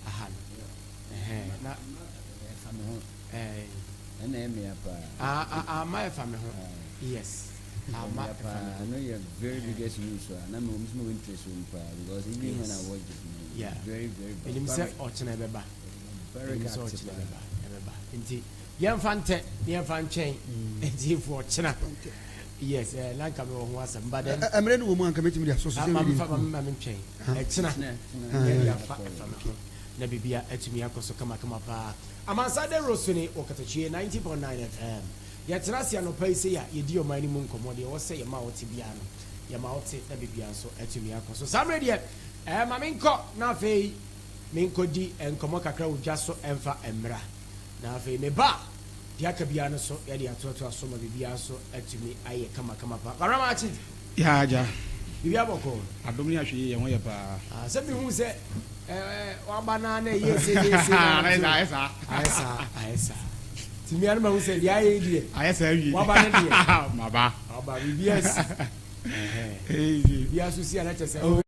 aha no, ɛhɛɛ, na. Ɛfa me ho. Ɛɛ. Ɛna ɛyɛ me ya paa. Ah ah ama ɛfa me ho, yes, ama ɛfa me ho. Ɛno yɛ very biggest news a na me wɔ me interest wɔ mu paa because even when I watch it, yeah, very very bad. Menim sɛ ɔkyena ɛbɛba. Menim sɛ ɔkyena ɛbɛba, ɛbɛba. Nti yɛmfa ntɛ na yɛmfa ntwɛn atiefo ɔkyena. Yes, eh, na nka mewɔ ho asɛm but then. Mmerɛ no wɔ mu a nka mɛtumi de asɔ so sɛ Ma me fa ma me ntwɛn. Ɛkyena yɛde afa ɛfa me ho na biribia atumi akɔ so kamakama paa. Amansan Dawuro so ne wɔ Katakyie 90.9 FM. Yɛtena ase anɔpa yi sei a yɛdi ɔman no mu nkɔmmɔ deɛ ɛwɔ sɛ yɛma wote biara no yɛma wote na biribia nso atumi akɔ so. Saa mmerɛ deɛ eh, ma menkɔ na afei Menkɔdi nkɔmmɔ kakra wɔ dwa so mfa mmra, na afei meba a, deɛ aka biara no nso yɛde atoatoa so ma biribiara nso atumi ayɛ kamakama pa. Kwabena Maakye! Yaa agya. Biribiara bɔkɔɔ? Adom ne ahwɛyie yɛn ho yɛ paa. Ah, sɛ mehu sɛ eh, waba no ara na ɛyɛ sei yɛ sei na Ayɛ saa, ayɛ saa. Ayɛ saa, ayɛ saa. Nti me ara no mahu sɛ deɛ ayɛ yi deɛ. Ayɛ saa awie. Waba no deɛ. Maba. Waba, biribiara asi. Ɛhɛn. Biribiara nso si a na kyerɛ sɛ.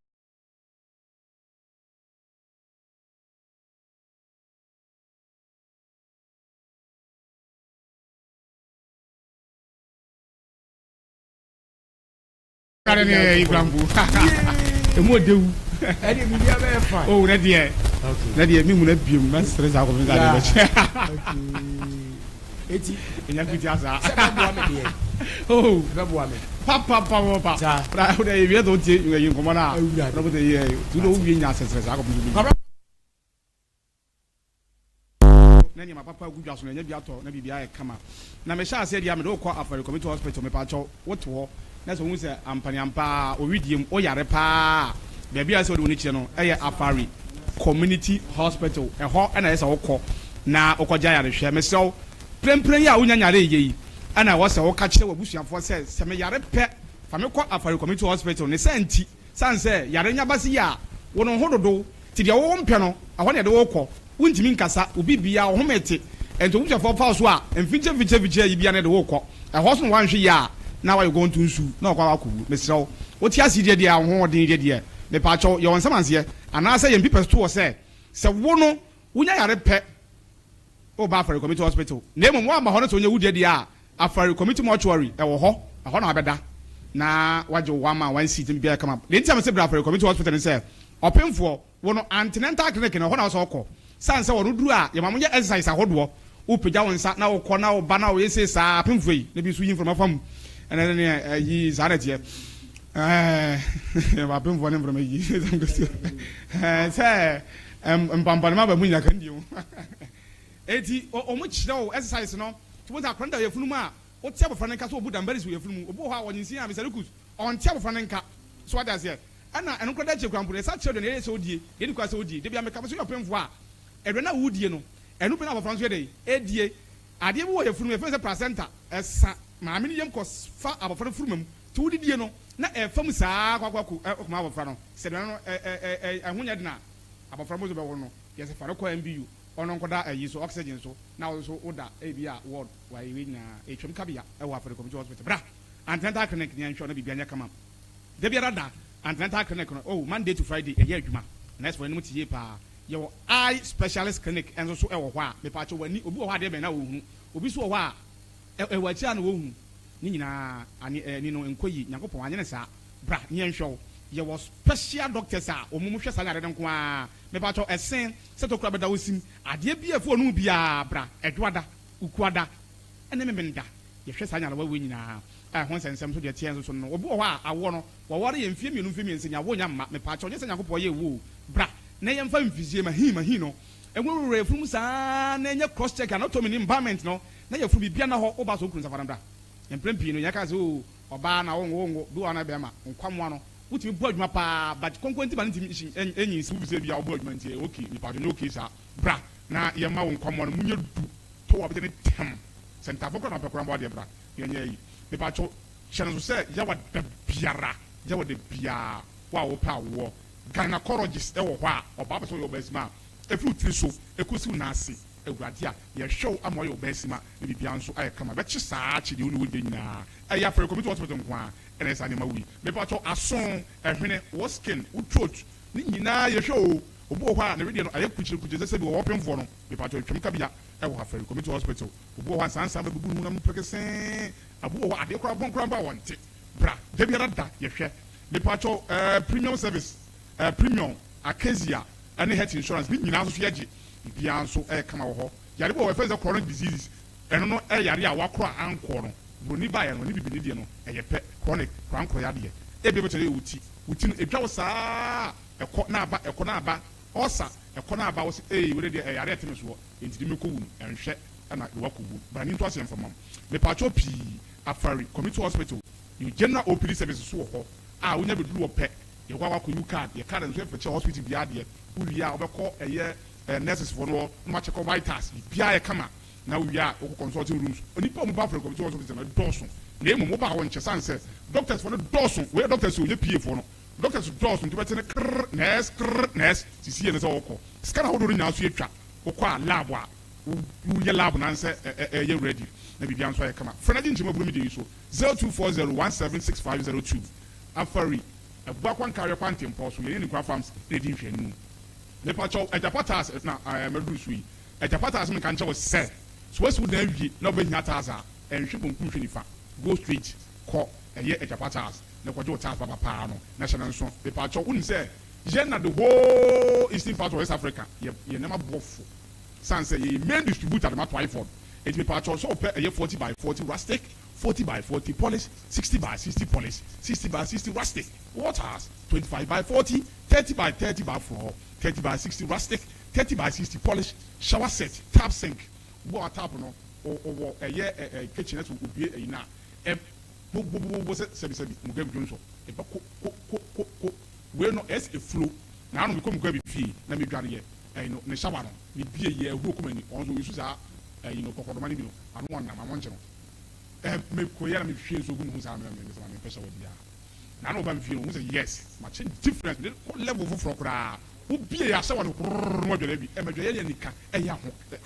Kare ne yɛ ikura mpo. Emu odewu. Ɛde biribi abɛyɛ fine. Oh, ne deɛ. Ne deɛ mi huna biem mɛ sere saa kɔmi saa deɛ bɛkyɛ. Eti. Enya kuti asa. Sɛ bɛboa me deɛ. Oh. Bɛboa me. Pa pa pa pa pa. Saa. Ɔda ɔda ewie sɛ ɔtie ɛyi nkɔmɔ na. Awurade. Ɔda bɔtɛ yɛ tu na owie nya asɛsrɛ saa kɔmi so bi. Na nneɛma papa gu dwa so na ɛnyɛ bi atɔ na biribi ayɛ kama. Na mehyɛ aseɛ deɛ a mede wokɔ Afari Community Hospital mepaakyɛw wote hɔ na sɛ wohu sɛ ampaneampa ara owideɛ mu woyare paa a baabi a ɛsɛ sɛ wode w'ani kyerɛ no yɛ Afari Community Hospital ɛhɔ na ɛsɛ sɛ wokɔ na wokɔgye ayarehwɛ. Mesrɛ wo prempren yi a wonya nyareeɛ yi na ɛwɔ sɛ woka kyerɛ w'abusuafoɔ sɛ sɛ meyare pɛ fa me kɔ Afari Community Hospital ne saa nti sane sɛ yare nya ba se yi a wo no ho dodow nti deɛ wo mpɛ no ɛhɔ na yɛde wo kɔ wontumi nkasa wo biribiara wo home te nti w'abusuafoɔ fa wo so a mfinkyɛ mfinkyɛ mfinkyɛ ayi biara na yɛde wo kɔ ɛhɔ so na woanhwe yie a na wayɛ gɔnto nsu na wakɔ akɔ wu mesrɛ wo wote ase yi deɛ deɛ a wo ho ɔden deɛ deɛ mepaakyɛw yɛ wɔn nsɛm anseɛ anaasɛ yɛn pipɛs to wɔ sɛ sɛ wo no wonya yare pɛ Woba Afari Community Hospital na mmom woamma hɔ no sɛ wonya wo deɛ deɛ a, Afari Community Mortuary ɛwɔ hɔ, ɛhɔ na wabɛda na wagye wo ama one seat na biribiara ayɛ kama. Deɛ nti a mese bra Afari Community Hospital ne sɛ, ɔpemfoɔ, wo no antenatal clinic no ɛhɔ na wɔ sɛ wokɔ, sane sɛ wɔno duru a yɛma mo yɛ exercise ahodoɔ, wopagya wo nsa na wokɔ na woba na woyɛ sei saa, apemfoɔ yi na bi nso yi mframa fa mu, ɛnɛ ne ayi saa na ɛteɛ. Ɛɛ apemfoɔ ne mframa yi sɛ Mpampane ma ba mu nyina kan bio. Enti wɔn kyerɛ wo exercise no. Nti wohu sɛ akwadaa no da yafunu mu a, wote abɔfra no nka sɛ ɔbu dambaris wɔ yafunu mu. Obi wɔ hɔ a ɔnyinsɛn a, Mister Lukus, ɔnte abɔfra no nka. So wate aseɛ? Ɛna ɛno koraa da akyire koraa mpo no, yɛsan kyerɛ aduane a ɛyɛ sɛ ɔdie, deɛ ɛnni kwan sɛ ɔdie. Da biara meka, mese woyɛ ɔpemfoɔ a, aduane a wodie no, ɛno bi na abɔfra no nso yɛ dɛn? Ɛdie. Adeɛ bi wɔ yafunu mu, yɛfrɛ no sɛ placenta. Ɛsa maame no yam kɔ fa abɔfra no furuma mu. Nti wodidie no, na ɛfa mu saa ara kɔ akɔ akɔma abɔfra no. Sɛ aduane no ɛho nyɛ den a, abɔfra mpo nso bɛwo no, yɛsɛ fa no kɔ MBU, ɔno nkɔda ayi so, oxygen so, na wo nso woda ebi a ward, wayɛ wei nyinaa, ɛtwam kabea ɛwɔ Afari Community Hospital. Bra antenatal clinic na yɛnhwɛ wo na biribiara nyɛ kama. Da biara da antenatal clinic no, oh, Monday to Friday ɛyɛ adwuma. Nurse foɔ no anim te yie paa. Yɛwɔ eye specialist clinic nso so ɛwɔ hɔ a, mepaakyɛw w'ani, obi wɔ hɔ a adeɛ bɛn na ɔhunu, obi nso wɔ hɔ a ɛwɔ akyire a na ɔhunu. Ne nyinaa ane ani no nkɔ yie. Nyankopɔn anyɛ no saa. Bra ne yɛnhwɛ wo. Yɛwɔ special doctors a wɔn hwɛ saa yare no nko ara. Mepakyɛw ɛsen sɛ tokura bɛda wo sim. Adeɛ biara ɛfo wɔn mu biara bra Ɛdwoada, Ukuada ne Memenda. Yɛhwɛ saa nyarewa wei nyinaa a ɛho nsɛnsɛm nso deɛ ɛteɛ nso so no. Obi wɔ hɔ a awoɔ no waware yɛ mfeɛ mmienu mfeɛ mmiɛnsa ni awoɔ nnya mma. Mepakyɛw nyɛ sɛ Nyankopɔn yɛɛ wo o. Bra na yɛmfa mfisie mahin mahin no nwurawura yafunu mu saa na ɛnyɛ cross check anatomy ne environment no na yafunu biribiara nna hɔ. Woba so wo kunu nsa fa no bra. Mprɛn pii no yɛka sɛ oo ɔbaa na wonwo wonwo bi wɔ hɔ na bɛɛma nkwamoa no wotumi bɔ adwuma paa but kɔnkɔn nti ma no ntumi nyi nsi. Wobisa bi a wobɔ adwuma nti ɛyɛ ok mepaatwɔ nyɛ ok saa bra na yɛmma wo nkwamoa no munyɛ du tɔ wɔ abɛgye ne tɛm sɛ ntafoɔ koraa na wopɛ koraa mpo adeɛ bra na yɛnyɛ ayi mepaatwɔ hyɛ no nso sɛ yawa da biara yawa da biara wo a wopɛ awoɔ gynecologist wɔ hɔ a ɔbaa pɛ sɛ ɔyɛ ɔbaa sima a ɛfiri wo tiri so ɛkɔsi wo nan ase Awurade a yɛhwɛ wo ama woayɛ ɔbaasima na biribiara nso ayɛ kama bɛkye saa akye deɛ wo ne wo deɛ nyinaa ɛyɛ afɔre community hospital nko ara ɛna ɛyɛ saa nneɛma wei mepakyɛw aso ɛhwene wo skin wo throat ne nyinaa yɛhwɛ oo obi wɔ hɔ a ne wedeɛ no ayɛ kukyire kukyire sɛ sɛbi wɔwɔ pemfoɔ no mepakyɛw twam kabea ɛwɔ afɔre community hospital obi wɔ hɔ a nsansan bɛgugu ne honam pɛkɛsɛɛ abu wɔ hɔ adeɛ koraa bɔn koraa mpo a wɔnte bra da biara da yɛhwɛ mepakyɛw ɛɛ premium service ɛɛ premium acacia ɛne health insurance ne nyinaa nso so yɛgye Biribiara nso yɛ kama wɔ hɔ. Yare bi wɔ hɔ yɛfrɛ no sɛ chronic diseases. Ɛno no yɛ yare a wakoro a ankɔ no. Buroni baeɛ no ne bibini deɛ no ɛyɛ pɛ. Chronic, korankorɔ yadeɛ. Ebia ɛbɛtumi ayɛ wo ti. Wo ti no ɛtwa wo saa a ɛkɔ na aba, ɛkɔ na aba. Ulcer, ɛkɔ na aba. Wo se ei wei deɛ ɛyɛ yare a ɛte me soɔ enti de mekɔ wu no. Ɛnhwɛ na de wakɔ wu. Bra ni nto aseɛ mfa ma wo. Mepaakyɛw pii, Afari Community Hospital, yɛwɔ general OPD service nso wɔ hɔ a wonya bɛduru hɔ pɛ yɛkɔ a wakɔ yi wo card. Yɛ card nso yɛfɛ kyɛ hospital biara deɛ. Wo wie a wobɛkɔ ɛyɛ nurses foɔ no hɔ na wɔakyɛkɛ wo vitals, biribiara yɛ kama na wo wie a wokɔ consulting rooms. Nnipa a wɔba Afrɛ Community Hospital no dɔɔso na mmom woba a wonkyɛ sane sɛ doctors foɔ no dɔɔso, wei yɛ doctors o nyɛ PA foɔ no, doctors dɔɔso nti wobɛte no krrr nurse krrr nurse sisi yɛ ne sɛ wɔkɔ. Scan ahodoɔ no nyinaa nso yɛtwa, wokɔ a lab a woyɛ lab no ansɛ ɛyɛ ready na biribiara nso ayɛ kama. Frɛ na gye nkyɛmu aburo media yi so 0240 176502 Afari. Ɛboa kwankareɛ kwantempɔn so. Yɛne Nikura Farms na ɛdi nhwɛanimu. Mepakyɛw, Agyapa Tiles na maduru so yi. Agyapa Tiles menka nkyerɛ wo sɛ, sɛ woasi wo dan awie na wobɛhia tiles a, nhwɛ bonkum nhwɛ nifa. Go straight kɔ ɛyɛ Agyapa Tiles na kɔgye wo tiles papa paa no na hyɛ no nso. Mepakyɛw, wonim sɛ yɛn na the whole eastern part of West Africa yɛ yɛn nneɛma boɔ fo sane sɛ yɛyɛ main distributor de ma Twyford. Enti mepakyɛw sɛ wopɛ ɛyɛ 40 by 40 rustic, 40 by 40 polish, 60 by 60 polish, 60 by 60 rustic, waters, 25 by 40, 30 by 30 by 4, 30 by 60 rustic, 30 by 60 polish, shower set, tap sink. Wo a tap no, ɔwɔ ɛyɛ ɛ kitchen ɛso obie ɛyi na ɛ bo bo bo bo sɛ sɛbi sɛbi mugabe dwonsɔ ɛba ko ko ko ko ko wei no ɛsɛ efuro na ano mekɔ mugabe fie na medware yɛ ɛyi no ne shower no mebie yɛ ehuro kɔ m'ani ɔno nso oyisu saa ɛyi no kɔkɔdɔma no bi no ano ɔnam ano ɔnkye no. Eh me kɔ yɛ na me hwie nsuo gu me ho saa me me sɛ ma me mpɛ shower biara na na ɔba me fie no ohun sɛ yes ma change difference me de kɔ level foforɔ koraa wo bie yɛ ahyɛ wa no korrrr na wadware awi ɛma dwa yɛ yɛ nika ɛyɛ aho eh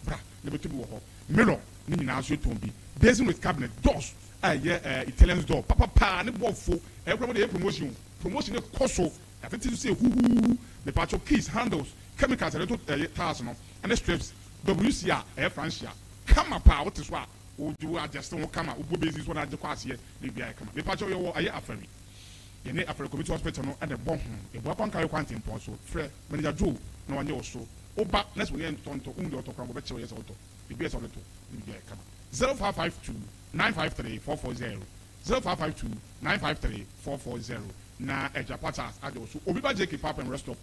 bra na bɛtɔ bi wɔ hɔ mirror ne nyinaa nso yɛtɔn bi basin with cabinet doors a ɛyɛ eh Italians door papapaa ne bɔ fo ɛyɛ koraa mo de yɛ promotion o promotion ne kɔ so yɛatete so sɛ huhuuhu mepatwɔ keys handles chemicals yɛde to ɛyɛ tiles no ɛne strips WC a ɛyɛ francia kama paa wote so a Wo de wo adjust ho kama, wo bɔ base nso na agye kɔ aseɛ na biribiara ayɛ kama. Mepakyɛw yɛwɔ ɛyɛ Afari. Yɛne Afari Community Hospital no na ɛbɔ ho. Yɛboa kwankare kwantempɔn so. Frɛ Manager Joe na wanyɛ wo so. Wo ba na sɛ wo ne ntɔ ntɔ, wohu deɛ ɔtɔ koraa mpo ɔbɛkyerɛ wo yɛ sɛ wotɔ. Biribiara sɛ wode to na biribiara ayɛ kama. 0552 953 440 0552 953 440 na Agya Patas agye wo so. Obi ba JK Pap and Rest Stop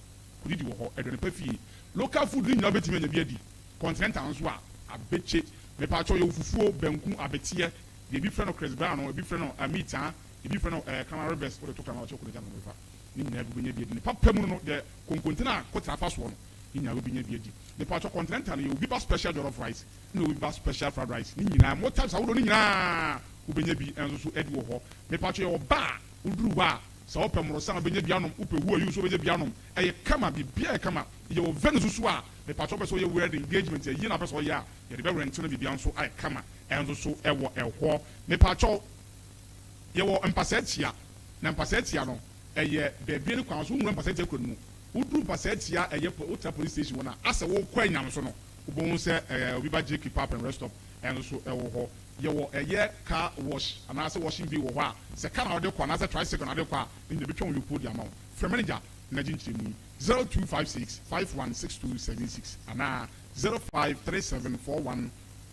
kɔdidi wɔ hɔ. Aduane pa fie. Local food no nyinaa wobɛtumi anya bi adi. Continental nso a, abekye. Mepaakyɛw yɛwɔ fufuo, banku, abeteɛ, deɛ ebi frɛ no Chris Brown no, ebi frɛ no amitaa, ebi frɛ no kraman rivers, wode to kraman a ɔkyɛ kɔnagya no river, ne nyinaa bi wobɛnya bi adi. Ne papa mu no no, deɛ konkontene a kotra fa soɔ no, ne nyinaa wobɛnya bi adi. Mepaakyɛw continental no, yɛwɔ bi ba special jollof rice, ɛna yɛwɔ bi ba special fried rice, ne nyinaa, mo types ahodoɔ no nyinaa wobɛnya bi nso so adi wɔ hɔ. Mepaakyɛw yɛwɔ bar a, woduru hɔ a, sɛ wopɛ mmorosa a wobɛnya bi anom, wopɛ who are you nso wobɛnya bi anom, ɛyɛ kama, biribiara yɛ kama. Yɛwɔ venue nso so a, mepaakyɛw wopɛ sɛ woyɛ wedding, engagement, ayie na wopɛ sɛ woyɛ a, Yɛde bɛ rɛnte no biribiara nso ayɛ kama nso so wɔ ɛhɔ. Mepakyɛw, yɛwɔ mpasaa tia, na mpasaa tia no, ɛyɛ baabi ne kwan so. Wonwura mpasaa tia kuro no mu. Woduru mpasaa tia, ɛyɛ wotra police station hɔ no a, asɛ wokɔ anyam so no, wobɛhu sɛ ɛɛ obi ba JK Pub and Rest Stop. nso wɔ hɔ. Yɛwɔ ɛyɛ car wash anaasɛ washing bay wɔ hɔ a, sɛ car na wode kɔ anaasɛ tricycle na wode kɔ a, ne nyinaa ɛbɛtwa wo yopoo de ama wo. Frɛ manager na gye nkyerɛmu yi, 0256 516276 anaa 0537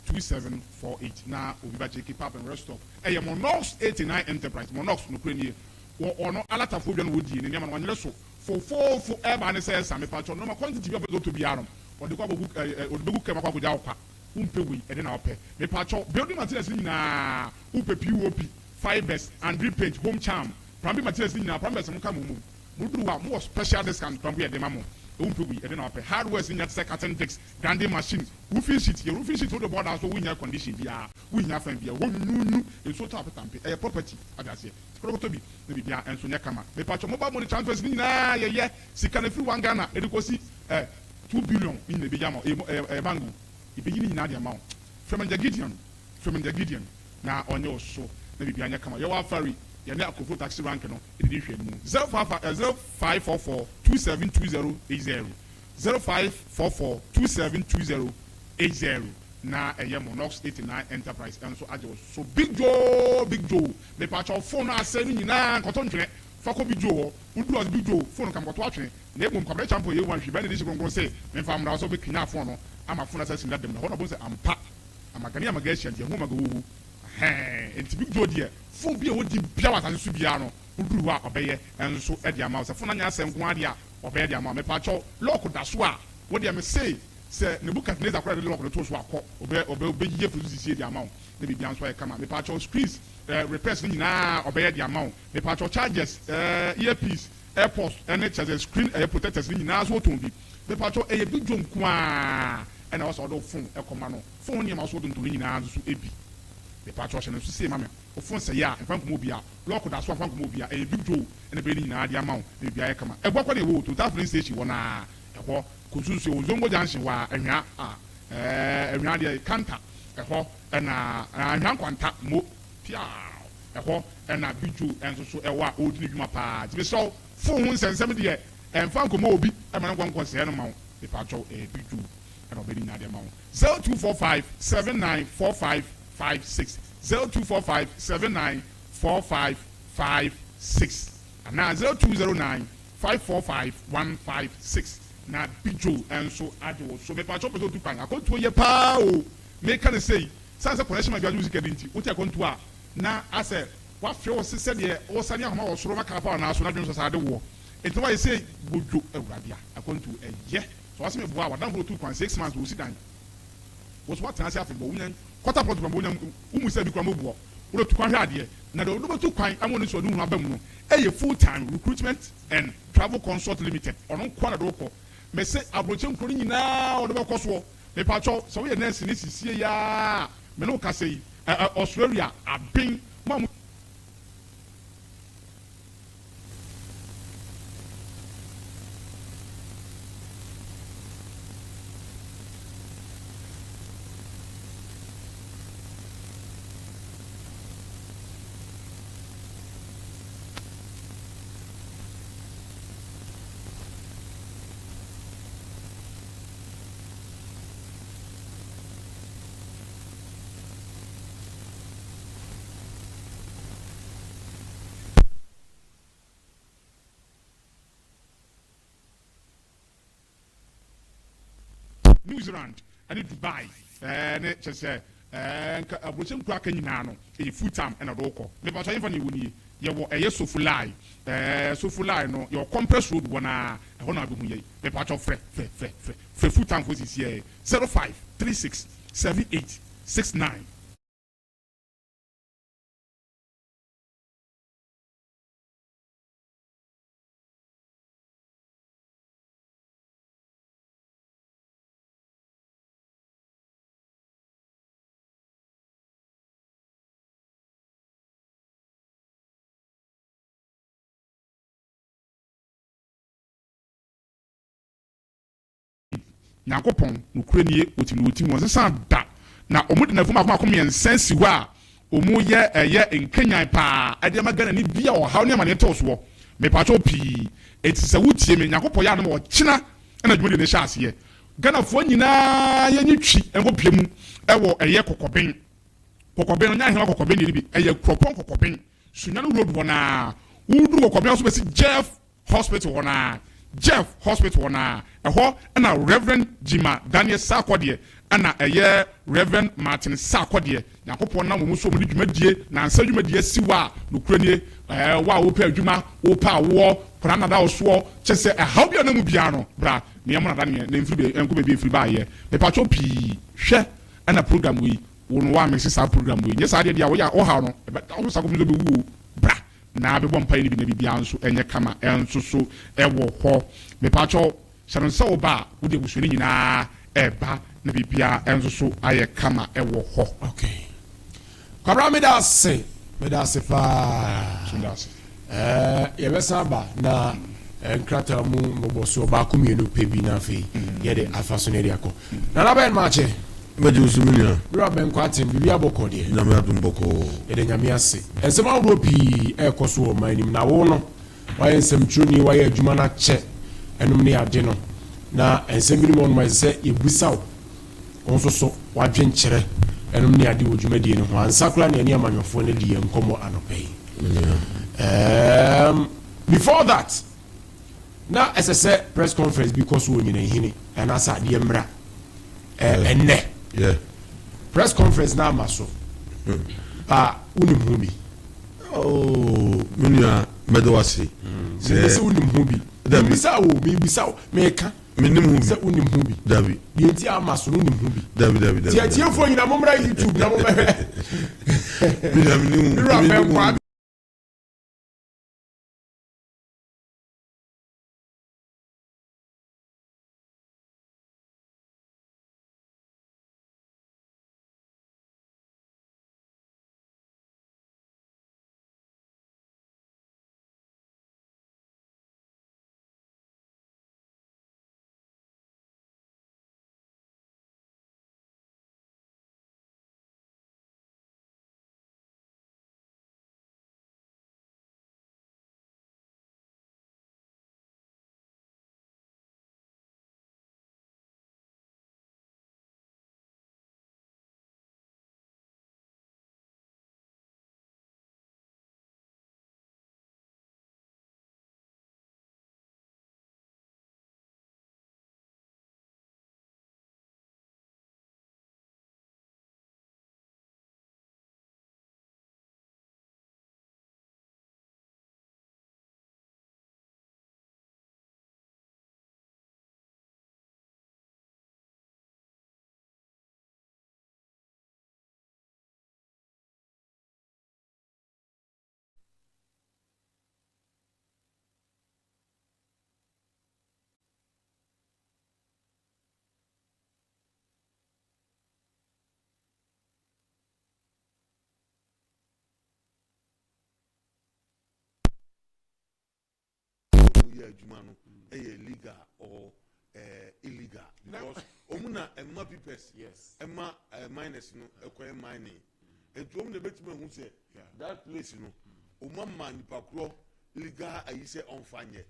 412748 na obi ba kyeke pap and rest stop. Ɛyɛ Monox 89 Enterprise. Monox, nokorɛ nie, wɔ ɔno alatafoɔ dwa no wɔdie ne nneɛma no wɔnyere so fofoofo ɛba ne sɛ ɛsa mepakyɛw nneɛma quantity bi a ɔpɛ sɛ ɔtɔ biara no ɔde kɔ akɔgu ɛɛ ɔde bɛgu kɛm akɔ akɔgya wo kwa. Wompɛ wei, ɛde na wopɛ. Mepakyɛw, building materials no nyinaa, wopɛ POP, fibres, Andre paint, home charm, plumbing materials no nyinaa, plumbers mo ka mo mmom. Moduru hɔ a, mowɔ special discount koraa mpo yɛde ma mo. Wompɛ wei, ɛde na wopɛ. Hardwares no nyinaa te sɛ curtain jigs, grinding machine, roofing sheet, yɛ roofing sheet wode bɔ dan so, wonhia condition biara, wonhia fan biara, ɛhɔ nwunwunwu, nsuo tɔ a petampe, ɛyɛ property, wate aseɛ. Nti kɔdɔkɔtɔ bi na biribiara nso nyɛ kama. Mepakyɛw, mobile money transfers no nyinaa yɛyɛ, sika no firi one Ghana de kɔsi eh, 2 billion ne nyinaa ɛbɛyi ama wo, ɛyɛ, ɛyɛ bank o. Yɛbɛyi ne nyinaa de ama wo. Frɛ Manager Gideon, frɛ Manager Gideon na ɔnyɛ wo so na biribiara nyɛ kama. Yɛwɔ Afari, yɛne Akofo Taxi Rank no didi nhwɛanimu. 055 eh, 0544 272080, 0544 272080 na ɛyɛ Monox 89 Enterprise nso agye wo so. Big Joe, Big Joe, mepaakyɛw phone no asɛe no nyinaa nkɔtɔ ntwene fa kɔ Big Joe hɔ. Woduru hɔ a, Big Joe, phone no ka mekɔto atwene. Na mmom Kwabena Acheampong yɛ one hwi bɛn na ɛde hyɛ kronkron se memfa mmra hɔ sɛ wobɛkanyan fon no ama fon no asan asi ne dada mu na ɛhɔ na wobɛhu sɛ ampa amagane amaga ahyia nti ɛho amaga huhu ɛhɛn enti Big Joe deɛ fon bi a ɛwɔ din biara wɔ asase so biara no woduru hɔ a ɔbɛyɛ nso de ama wo sɛ fon no anyɛ asɛ nko ara deɛ a ɔbɛyɛ de ama wo mepaakyɛw lɔɔko da so a wo deɛ mese sɛ Nebuchadnezzar koraa de lɔɔko no too so akɔ ɔbɛ ɔbɛ ɔbɛyiyi afiri so sisie de ama wo na biribiara nso ayɛ kama mepaakyɛw screens eh, repairs no nyinaa ɔbɛyɛ de ama wo mepaakyɛw chargers eh, earpiece Airpods ne kyerɛ sɛ screen ɛyɛ protectors no nyinaa nso wotɔn bi. Mepakyɛw ɛyɛ bi dwo nko ara ɛna ɛwɔ sɛ ɔde wo phone ɛkɔma no. Phone ho nneɛma nso wotontɔn no nyinaa nso so bi. Mepakyɛw hyɛ no nso sie ma me. Wo phone sɛe a mfa nkɔma obiara. Lock da so a mfa nkɔma obiara. Ɛyɛ big dwo ɛna ɛbɛyɛ ne nyinaa de ama wo na biribiara ayɛ kama. Ɛboa kɔ na ɛwɔ Total filling station hɔ no ara ɛhɔ. Kɔnsu nso ɛwɔ Zongo junction hɔ ara Anhwea a ɛɛ Anhwea deɛ Kanta ɛhɔ ɛna Anhwea Nkwanta mo piaaw. Ɛhɔ na Bidjo nso so wɔ a ɔredi ne dwuma paa. Nti mesrɛ wo, phone ho nsɛnsɛm deɛ ɛmfa nkɔma obi ma no nkɔ nkɔsɛɛ no ma wo. Mepakyɛw, ɛyɛ Bidjo na ɔbɛyɛ ne nyinaa de ama wo. 0245 7945 56, 0245 7945 56 anaa 0209 545 156 na Bidjo nso agye wo so. Mepakyɛw, wopɛ sɛ otu kwan? Akwantuo yɛ paa o. Meka no sei, sane sɛ connection ma wiase mu sika bi nti, wote akwantuo a, Na asɛ wafe wo se sɛdeɛ wosane ahoma wɔ soro ma kaa fa w'anaa so na dwene so saa de woɔ nti na wayɛ sei bodwo awurade a akwantuo ɛyɛ sɛ wase me boa w'adamfo no tuu kwan 6 months wɔ si dan wo so watena ase afebɔɔ wonya quarter plot kora mpo wonya wo mu sɛ bi kora mpo boɔ wode tu kwan hwɛ adeɛ na deɛ wode bɛtu kwan ama ɔne suaduhunu aba mu no ɛyɛ full time recruitment and travel consult limited ɔno nkoa na de wokɔ mese aburokyɛ nkuro no nyinaa ɔde bɛkɔ soɔ mepakyɛw sɛ woyɛ nurse ne sisie yaa me ne wo kasa yi Ɛ ɛ Australia aben mo a mo. New Zealand ne Dubai ne kyerɛ sɛ nka aburokyɛ nkura aka nyinaa no ɛyɛ full time ɛna ɔde wokɔ mepatwa yɛmfa ne ɛwɔ nie yɛwɔ ɛyɛ Sofulai Sofulai no yɛwɔ Compress Road wɔ naa ɛhɔ na abɛhu yɛ mepatwa frɛ frɛ frɛ frɛ frɛ full time fo sisi ɛ 05 36 78 69. Nyankopɔn, nokorɛ nie, Ɔtim na Ɔtim, Ɔnsesa da, na wɔn de nnafua mmaako mmaako mmiɛnsa asi hɔ a wɔn yɛ ɛyɛ nkanyan paa ɛde ama Ghanani bi a ɔhaw ne amaneɛ too soɔ. Mepaakyɛw pii, enti sɛ wo tie me, Nyankopɔn yɛ adom a ɔkyena ɛna dwumadie no hyɛ aseɛ. Ghanafoɔ nyinaa yɛnyi twi nkɔ pie mu. ɛwɔ ɛyɛ Kɔkɔben. Kɔkɔben no, nyɛ Ahema Kɔkɔben deɛ no bi, ɛyɛ Kuropɔn Kɔkɔben, Sunyani Road hɔ no ara. Woduru Kɔkɔben a, wo nso bɛsi Jeff Hospital hɔ no ara, Jeff Hospital hɔ no ara, ɛhɔ na Rev. Gyima Daniel Sarkor deɛ, ɛna ɛyɛ Rev. Martin Sarkor deɛ. Nyankopɔn nam wɔn so wɔde dwumadie, nansa dwumadie asi hɔ a, nokorɛ nie, ɛɛ, wo a wopɛ adwuma, wopɛ awoɔ, kora nada wo soɔ, kyerɛ sɛ ɛhaw bi a ɛnam mu biara no, bra na yɛmmɔ no adaneɛ na ɛmfiri baabi, ɛnkɔ baabi a ɛfiri baeɛ. Mepakyɛw pii, hwɛ ɛna program wei, wo no woamese saa program wei, nyɛ saa deɛ deɛ a woyɛ a wohaw no, ɛbɛda wo so saa kɔpem sɛ wobɛwu o, bra. Na bɛbɔ mpaeɛ no bi na biribiara nso nyɛ kama nso so wɔ hɔ. Mepaakyɛw, hyɛ no nso sɛ woba a, wode abusua no nyinaa reba na biribiara nso so ayɛ kama wɔ hɔ. Okay. Kwabena meda ase, meda ase paa. So meda ase. Ɛɛ yɛbɛsan aba na nkrataa mu mmobɔsoɔ baako mmienu pɛ bi na afei yɛde afa so na yɛde akɔ. Nana Ben Maakye. Mɛgye wo so me nua. Wura Ben Kwarteng, biribi abɔkɔ deɛ? Nyame adom bɔkɔɔ. Yɛda Nyame ase. Nsɛm ahodoɔ pii ɛrekɔ so wɔ ɔman no mu na wo no woayɛ nsɛmtwerɛni, woayɛ adwuma no akyɛ ɛnom ne ade no na nsɛm binom wɔ hɔnom a ɛsɛ sɛ yɛbisa wo, wo nso so w'adwenkyerɛ ɛnom ne ade wɔ dwumadie no ho ansa koraa na yɛne amanyɔfoɔ no adi yɛn nkɔmmɔ anɔpa yi. Me nua. Um, before that, Na ɛsɛ sɛ press conference bi kɔ so wɔ Nyinanhini anaasɛ adeɛ mmra ɛnnɛ. Press conference no ama so ba wonim ho bi? Oh, me nua mɛda wo ase. Sɛ sɛ wonim ho bi. Mebisa wo, mebisa wo, meka. Menim ho bi. Sɛ wonim ho bi. Dabi. Deɛ nti ama so no wonim ho bi. Dabi dabi dabi. Ti atiefoɔ nyina mommra YouTube na mommɛhwɛ. Me nua menim ho bi. Wura bɛn kwa. Yɛ adwuma no ɛyɛ legal or illegal because wɔn na ɛma papers ɛma miners no ɛkɔyɛ mining nti wɔn na ebetumi ehu sɛ that place no wɔn ama nipa korɔ legal ayi sɛ ɔnfa nyɛ.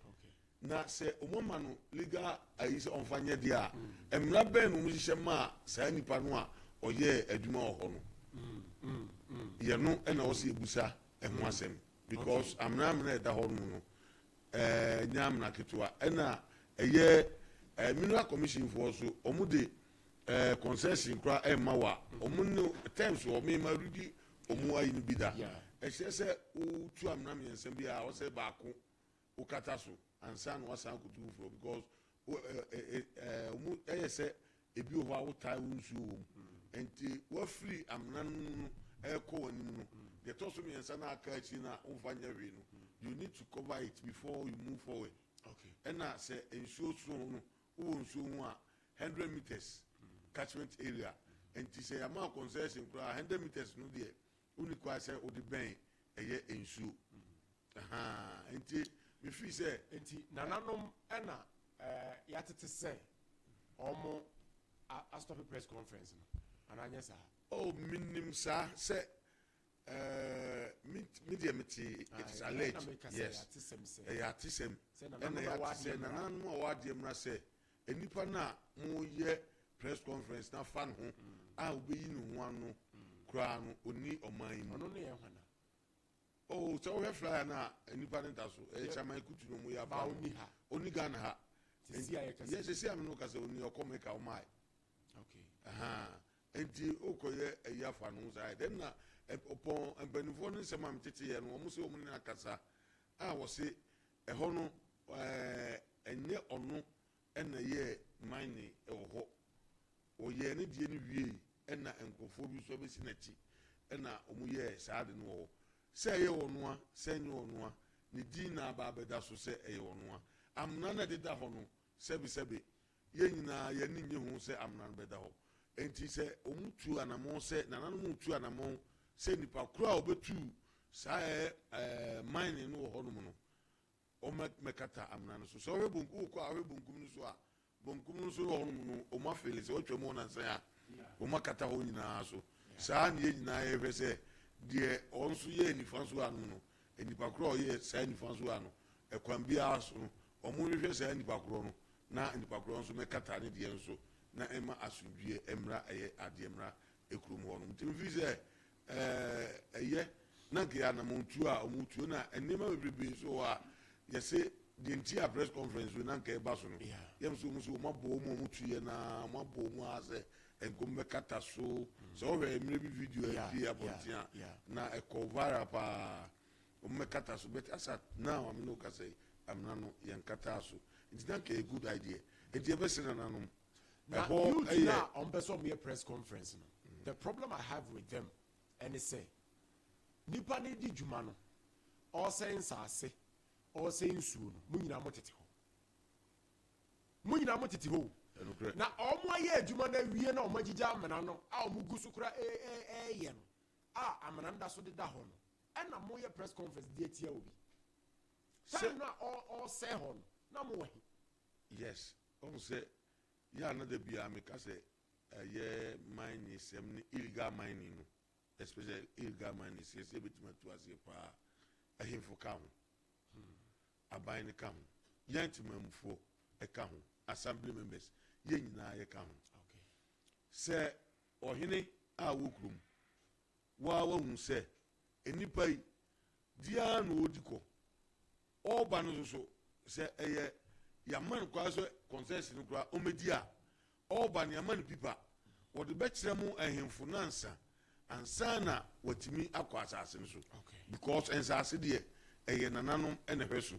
Na sɛ wɔama no legal ayi sɛ ɔmfa nyɛ deɛ a, mmara bɛn na wɔhyehyɛ maa saa nipa no a ɔyɛɛ adwuma wɔ hɔ no? Yɛ no na ɛwɔ sɛ yɛbusa ɛho asɛm because amena amena a ɛda hɔ nom no ɛnyɛ amena ketewa. Ɛna ɛyɛ mineral commission foɔ so wɔn de concession koraa ɛmma wa wɔn ne terms wɔ mema redi wɔn ayi no bi da. Ɛkyerɛ sɛ wotu amena mmiɛnsa bi a ɔsɛ baako wokata so ansa na wasan akɔtu foforɔ because wo ɛ ɛ ɛ wɔn ɛyɛ sɛ ebi wɔ hɔ a wotae wo nsuo wɔ mu nti wafiri amena no mu no ɛrekɔ w'anim no deɛ ɛtɔ so mmiɛnsa na aka akyiri na womfa nyɛ hwee no you need to cover it before you move forward ɛna sɛ nsuo so no wowɔ nsuo ho a 100 meters catchment area nti sɛ yɛama concession koraa 100 meters no deɛ wonni kwan sɛ wode bɛn ɛyɛ nsuo ahaa nti mefii sɛ. Nti nananom ɛna ɛɛ yɛatete sɛ wɔn astɔpe press conference no anaa nyɛ saa? Oh menim saa sɛ ɛɛ me me deɛ mete it is alleged yes ɛyɛ atesɛm ɛna yɛate sɛ nananom a wɔadeɛ mmra sɛ nnipa no a moyɛ. press conference na fa ne ho a wobɛyi ne ho ano koraa no, ɔni ɔman yi mu. Ɔno ne yɛ hwana? Oh, sɛ wohwɛ flyer no a, nnipa no da so ɛyɛ Chairman Kutu no mu yɛ Ba afa no. ɔni ha? Ɔni Ghana ha. Sisi a yɛkasa. Yɛ sisi a me no kasa, ɔni, ɔkɔ Meka ɔmae. Ahaa, nti wokɔyɛ ayi afa no ho saa yɛ dɛn na ɔpɔn mpanimfoɔ no nsɛm a metete yɛ no, wɔn sɛ wɔn ne no akasa a wɔse ɛhɔ no ɛnyɛ ɔno ɛna yɛɛ mining ɛwɔ hɔ. Ɔyɛɛ ne deɛ no wiei ɛna nkurɔfoɔ bi nso abɛsi n'akyi ɛna wɔn yɛɛ saa ade no wɔ hɔ. Sɛ ɛyɛ ɔno a, sɛ ɛnyɛ ɔno a, ne din na aba abɛda so sɛ ɛyɛ ɔno a. Amena no a ɛdeda hɔ no, sɛbesɛbe, yɛn nyinaa yɛn ani nnye ho sɛ amena no bɛda hɔ. Enti sɛ wɔtu anammɔn sɛ, nananom retu anammɔn sɛ nnipa korɔ a wɔbɛtuu saa ɛɛ mining no wɔ hɔnom no, wɔmmɛkata amena no so. Sɛ wohwɛ bonkum, wokɔ a wohwɛ bonkum no so a, bonkum no so wɔ hɔnom no, wɔn afeele sɛ wɔatwa mu ɔnansa a, wɔn akata hɔ nyinaa so. Saa na yɛn nyinaa yɛhwɛ sɛ deɛ wɔn nso yɛɛ nifa so anom no, nnipa korɔ a ɔyɛɛ saa nifa so ano, ɛkwan biara so no, wɔn hwehwɛ saa nnipa korɔ no, na nnipa korɔ nso mɛkata ne deɛ nso, na ɛma asomdwie mmra, ɛyɛ adeɛ mmra ekurom hɔ nom. Nti mefiri sɛ ɛyɛ na nka yɛ anammɔntuo a wɔtuo, na nneɛma bebrebe nso wɔ hɔ a yɛse deɛ nti a press conference wei na nka ɛba so no, yɛm sɛ wɔn nso wɔn abɔ wɔn a wɔtuiɛ na wɔn abɔ wɔn ara sɛ nka wɔn bɛkata so. Sɛ wɔhwɛ mmerɛ bi video a ɛpie abɔnten a na ɛkɔ viral paa, wɔn bɛkata so, but as at now ame no kasa yi, amena no yɛn kataa so. Nti na nka yɛ good idea, nti yɛbɛsrɛ nananom Na ɛhɔ youth ɛyɛ na ɔmpɛ sɛ ɔmoyɛ press conference no, the problem I have with them ɛne sɛ nipa no di dwuma no, ɔresɛe nsaase, ɔresɛe nsuo no, mo nyinaa motete hɔ, mo nyinaa motete hɔ o. Ɛnokorɛ. Na ɔmo ayɛ adwuma no awie na ɔmo agyigya amena no a ɔmo gu so kora ɛɛyɛ no a, amena no da so deda hɔ no, ɛna moyɛ press conference de atia obi time no a ɔresɛe hɔ no, na mowɔ he? Yes, ɔhu sɛ yɛ a na da biara meka sɛ ɛyɛ mining sɛm ne illegal mining no, especially illegal mining, sɛ sɛ ebɛtumi atu aseɛ paa, ahemfo ka ho, aban no ka ho, yɛn temamufoɔ ɛka ho, assembly members, yɛn nyinaa yɛka ho. Sɛ ɔhene a wɔ kurom waa wahu sɛ nnipa yi diara na ɔredi kɔ ɔreba no nso so, sɛ ɛyɛ yɛama no koraa sɛ concession no koraa ɔmmɛdi a, ɔreba no yɛama no pipa wɔde bɛkyerɛ mo ahemfo nansa ansa na watumi akɔ asase no so, because nsase deɛ ɛyɛ nananom ɛna ɛhwɛ so.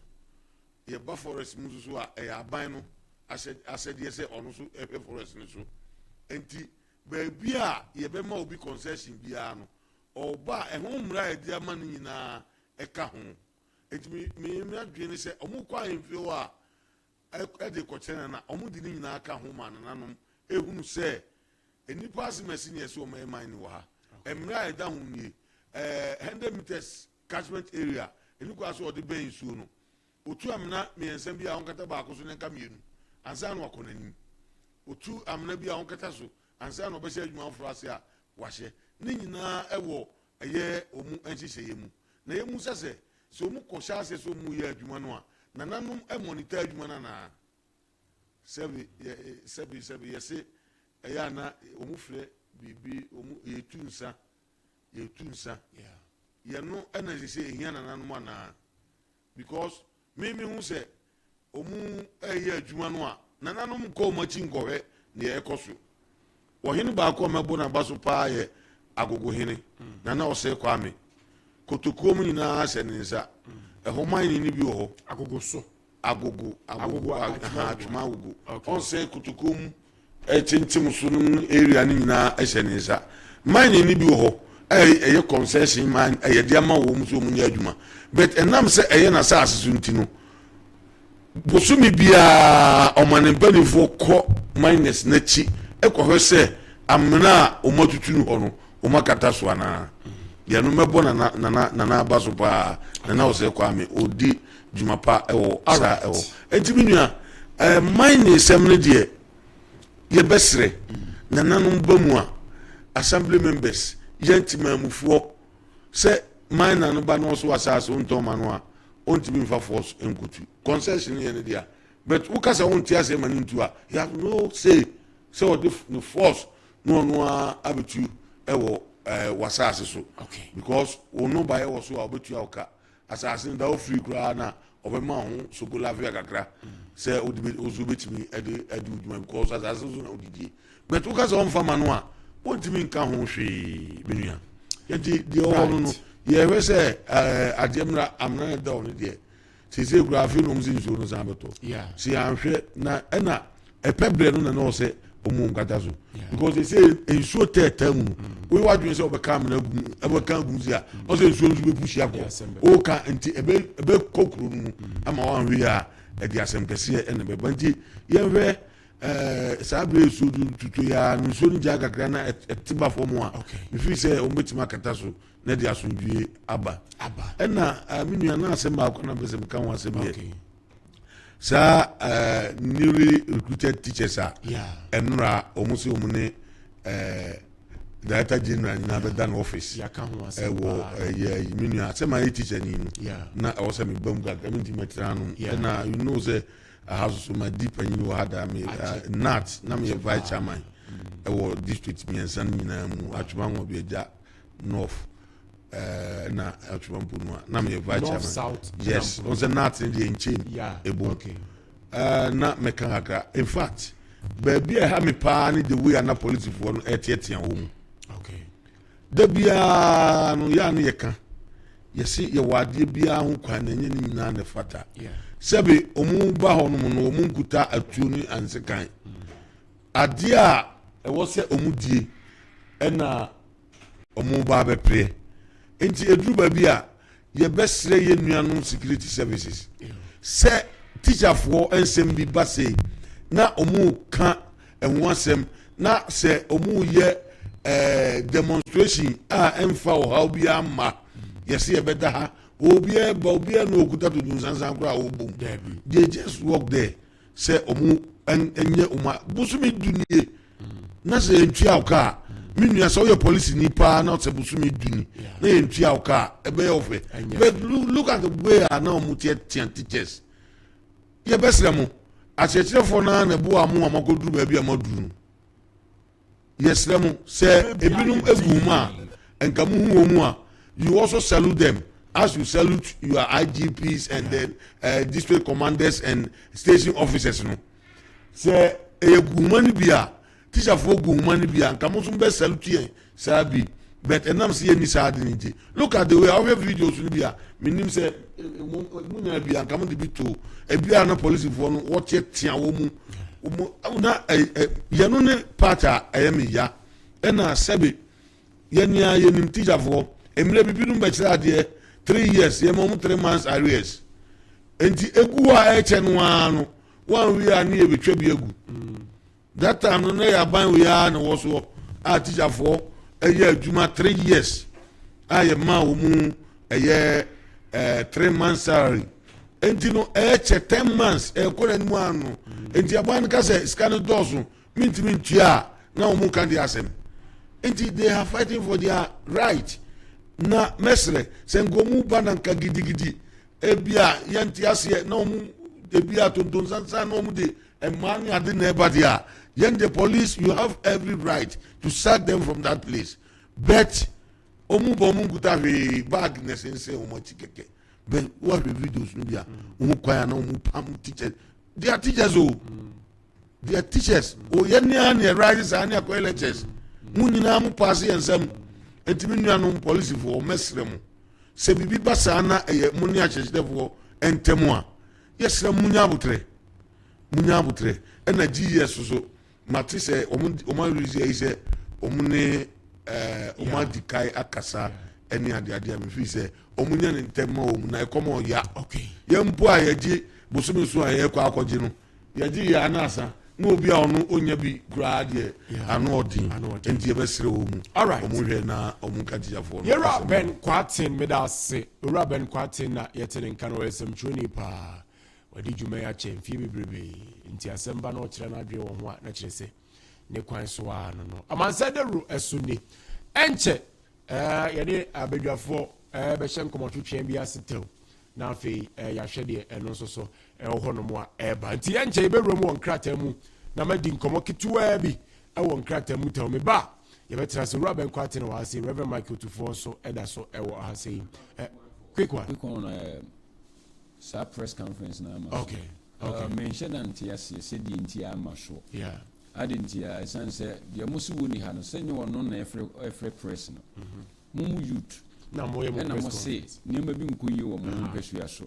Yɛba forest mu nso so a, ɛyɛ aban no ahyɛ asɛdeɛ sɛ ɔno nso ɛhwɛ forest no so. Nti baabi a yɛbɛma obi concession biara no, ɔba a, ɛho mmara a yɛde ama no nyinaa ɛka ho. Nti me adwene ne sɛ ɔmo kɔ ahemfie hɔ a ɛde kɔkyerɛ nana, ɔmo de ne nyinaa ka ho ma nananom ehunu sɛ nnipa asemasi ne ɛsɛ ɔmo ɛman ne wɔ ha, mmara a ɛda ho nie, 100 meters catchment area ɛni kɔ so ɔde bɛn nsuo no, otu amena mmiɛnsa bi a ɔnkata baako so ne nka mmienu ansa na wakɔ n'anim. Otu amena bi a ɔnkata so ansa na ɔbɛhyɛ adwuma foforɔ ase a wahyɛ ne nyinaa ɛwɔ ɛyɛ ɔmu nhyehyɛeɛ mu. Na yɛmu sɛ ɔmu kɔhyɛ ase sɛ ɔmu yɛ adwuma no a, nananom ɛmonitor adwuma no anaa? Sɛbi yɛ sɛbi yɛse ɛyɛ ana ɔmu frɛ biribi, ɔmu yɛtu nsa, yɛtu nsa yɛno ɛna sɛ ehia nananom anaa? Because me hu sɛ ɔmu ɛyɛ adwuma no a, nananom nkɔ ɔmo akyi nkɔhwɛ nea ɛkɔ so. Ɔhene baako a mɛbɔ n'aba so paa yɛ Agogohene Nana Ɔsɛ Kwame. Kotokuo mu nyinaa hyɛ ne nsa. Ɛhɔ man ni bi wɔ hɔ. Agogo so. Agogo, Agogo. Agogo. Atwoma Agogo. Ɔnsɛ kotokuo mu ɛkyɛnkyɛn so no mu area no nyinaa ɛhyɛ ne nsa. Mining ni bi wɔ hɔ, ɛyɛ concession mine, ɛyɛ de ama wɔn so wɔn nyɛ adwuma, but ɛnam sɛ ɛyɛ n'asaase so nti no, bosomi biara ɔma ne mpanimfoɔ kɔ miners n'akyi ɛkɔhwɛ sɛ amena a wɔn atutu no hɔ no, wɔn akata so anaa. Yɛn mɛbɔ nana aba so paa, Nana Ɔsɛ Kwame, ɔdi dwuma pa ɛwɔ saa ɛwɔ. Eti mi nua, mining sɛm no deɛ, yɛbɛsrɛ nananom ba mu a, assembly members, yɛn temamufoɔ, sɛ miner no ba na ɔso asase ntɔn ma no a, ɔntumi nfa force nkutu. Concession yɛ ne dea, but wokasa wonte aseɛ ma no ntu a, you have no say. sɛ ɔde ne force na ɔno ara abɛtu ɛwɔ ɛɛ w'asaase so because wo nnɔbaeɛ wɔ so a ɔbɛtua wo ka. Asase no da hɔ firi koraa na ɔbɛma ho sokolafia kakra sɛ wode bɛ wo nso wobɛtumi de adi wo dwuma because asase no so na wodidie but woka sɛ ɔmfa ma no a wɔntumi nka ho hwee me nua nti deɛ ɔwɔ no no yɛhwɛ sɛ ɛɛ adeɛ mmra amena no da hɔ no deɛ Seesei koraa afei na wɔn sɛ nsuo no san bɛtɔ. Sɛ yɛanhwɛ na ɛna ɛpɛ berɛ no na na ɔsɛ wɔn wɔn kata so. Because seesei nsuo tɛɛtɛɛ mu no, mm. woyɛ w'adwene sɛ wɔbɛka amena agu mu, ɛbɛka agu mu si a, mm. ɔsɛ nsuo nso bɛpu hyia kɔ. Woka nti ɛbɛ ɛbɛkɔ kuro no mu mm. ama wɔanhwɛ yɛ a ɛde asɛm kɛseɛ ɛna bɛba nti yɛnhwɛ ɛɛ saa bere nsuo tutu ya no nsuo no gya kakra na ɛte ba fam a mefiri sɛ wɔn bɛtumi akata so. na ɛde asomdwie aba ɛna eh, me nua na asɛm baako na mpɛ sɛ meka ho asɛm yɛ saa eh, newly recruited teachers a ɛnora wɔn sɛ wɔn ne eh, director general nyinaa bɛda no office ɛwɔ ɛyɛ me nua sɛ maa yɛ teacher ni no na ɛwɔ sɛ meba mu kakra mentumi mɛtena ano ɛna you know sɛ aha soso ma di panyin wɔ ha daa me nat na meyɛ vice chairman ɛwɔ district mmiɛnsa no nyinaa mu atwoma ho bi agya north ɛɛ na atwuma mpo no a na meyɛ vice chairman south yes ɔn sɛ nat ne deɛ nkyɛn ebo ɛɛ na mɛka kakra in fact baabi a ɛha me paa ne the way a na polisifoɔ no ɛteatea wɔn mu da biara no yɛ a no yɛka yɛsi yɛwɔ adeɛ biara ho kwan na ɛnyɛ ne nyinaa na ɛfata sɛbi wɔn ba hɔ nom no wɔn nkuta atuo ne ansekan adeɛ a ɛwɔ sɛ wɔn die ɛna. wɔreba abɛpereɛ. Nti ɛduru baabi a, yɛbɛsrɛ yɛn nuanom security services sɛ tikyafoɔ nsɛm bi ba sei na wɔreka ɛho asɛm na sɛ wɔreyɛ eh, demonstration a ɛmfa ɔhaw biara mma yɛsɛ yɛbɛda ha obiara ba obiara na okuta tutu nsansan koraa a wɔbom they just work there sɛ ɔmo nyɛ ɔmo a bosome du nie na sɛ yɛntua wo ka a me nua sɛ woyɛ polisi ni paa na sɛ bosome du ni na yɛntua wo ka a ɛbɛyɛ wo fɛ but look at the way a na ɔmo teatea teachers yɛbɛsrɛ mo akyerɛkyerɛfoɔ no ara na ɛboa mo a moakɔduru baabi a moaduru no Yɛsrɛ mo, sɛ ebinom gu mu a, nka mo hu wɔn mu a, you also salute them as you salute your IGPs and then district commanders and station officers no. Sɛ ɛyɛ guhuma no bi a, teacherfoɔ guhuma no bi a, nka mo nso bɛ salute yɛn saa bi. But ɛnam sɛ yɛnni saa ade no nti, look at the way a wohwɛ videos no bi a, menim sɛ mo nyaa bi a, nka mo de bi to ebi a na polisifoɔ no wɔteatea wɔn mu wɔn na yɛno ne part a ɛyɛ me ya ɛna sɛbe yɛnea yɛnim teacherfoɔ mmerɛ bi binom bɛkyerɛ adeɛ 3 years yɛma wɔn 3 months arrears nti egu hɔ a ɛkyɛ no ara no wɔn awie a ne yɛbɛtwa bi agu. That time no na yɛ aban wei ara na ɛwɔ soɔ a tikyafoɔ ɛyɛ adwuma 3 years a yɛ maa wɔn mu ɛyɛ 3 months salary nti no ɛkyɛ 10 months ɛkɔ n'anim ano nti aban no ka sɛ sika no dɔɔso mintimi ntua a na wɔn ka de asɛm nti they are fighting for their right na mɛsrɛ sɛ nka wɔn ba na nka gidigidi ebia yɛnte aseɛ na wɔn ebia tontonsansan na wɔn de mmaa ne ade na ɛba deɛ a yɛn the police, you have every right to sack them from that place, but wɔn bɔ wɔn nkuta hwee, bag na ɛsensɛn wɔn akyi kɛkɛ. But wɔahwɛ videos no bi a wɔn kwan a na wɔn pam teachers. They are teachers o, they are teachers o. Yɛn ni a na ɛrise saa ne akɔyɛ lectures mo nyinaa mo paase yɛn nsam. Ntumi nuanom polisifoɔ, mɛsrɛ mo sɛ biribi ba saa na ɛyɛ mo ne akyerɛkyerɛfoɔ ntɛm a, yɛsrɛ mo nya abotrɛ, mo nya abotrɛ. Ɛna GES so mate sɛ wɔn arelease ayi sɛ wɔn ne wɔn adi kae akasa ɛne adeade a mefi sɛ wɔn nya ne ntɛm ma wɔn na ɛkɔm ɔya yɛn mpo a yɛgye bosome so a yɛkɔ akɔgye no yɛgye yɛ anaasa na obi a ɔno onya bi koraa deɛ ano ɔden nti yɛbɛsrɛ wɔn mu wɔn hwɛ na wɔn nka tikyafoɔ no. Yɛwura Ben Kwaten, meda ase. Owura Ben Kwaten na yɛte ne nka no, ɔyɛ sɛmtwerɛni paa. Wadi dwuma yi akyɛ mfeɛ bebrebe nti asɛm ba na ɔkyerɛ n'adwene wɔ ho a na kyerɛ sɛ ne kwan so ara no no. Amansan dawuro ɛso ni. Ɛnkyɛ ɛɛ yɛne abadwafoɔ ɛɛ bɛhyɛ nkɔmɔtwetwe bi ase tɛw na afei ɛɛ yɛahwɛ deɛ ɛno nso so ɛwɔ hɔnom a ɛreba. Nti ɛnkyɛ yɛbɛwura mu wɔ nkrataa mu na madi nkɔmɔ ketewaa bi. Ɛwɔ nkrataa mu tɛw. Me ba a, yɛbɛtena ase. Owura Bɛnkɔ Ate na wɔ ha sei. Reverend Michael Tufoɔ nso ɛda so ɛwɔ ha sei. Eh, quick one. Quick one, eh, saa press conference na ama so. Okay. Menhyɛ da nte aseɛ sɛ deɛ nti a ama soɔ. Yeah. Ade nti a, ɛsiane sɛ deɛ mo se wɔnni ha no, sɛ nyɛ ɔno na ɛfrɛ press no. Mo mu youth Na mo yɛ mo ɛna press mo se conference. nneɛma bi nkɔ yie wɔ mo mpasua so.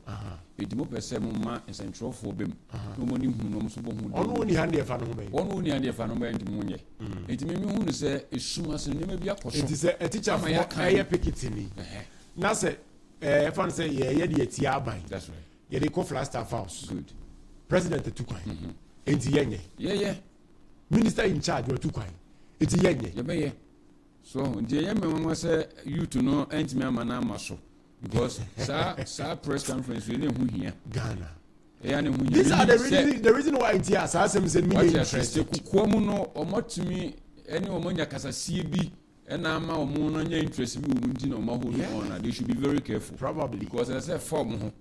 Enti mo pɛ sɛ mo ma nsɛntwerɛfoɔ bɛ mu na wɔn ani hu na wɔn nso bɔ ho Ɔno dawuro. ɔnni ha no deɛ ɛfa ne ho bɛn? Wɔn ɔnni ha deɛ ɛfa ne ho bɛn nti mo nyɛ. Enti me me hu no sɛ esum ase no nneɛma bi akɔ so Enti sɛ ama atikyafoɔ yɛaka ɛyɛ pikitini Ɛhɛ. na sɛ ɛɛ ɛfa no sɛ yɛyɛ de atia aban, That's right. yɛde kɔ Flagstaff House, Good. President atu kwan, enti yɛnyɛ. Yɛyɛ. Minister in charge watu kwan, enti yɛnyɛ. Yɛbɛyɛ. So ɔho nti ɛyɛ me nwanwa sɛ youth no antumi ama no ama so because saa saa press conference wei na ɛho hia. Ghana. Ɛyɛ na ɛho hia. These are the Menim sɛ reason the reason why nti a saa asɛm sɛ mi wate yɛ aseɛ sɛ interested. kokoa mu no wɔatumi ɛne wɔn anya kasasie bi ɛna ama wɔn no anya interest bi wɔ mu nti na wɔn ahold Yeah. on a they should be very careful. Probably. Because ɛsɛ sɛ ɛfa wɔn ho.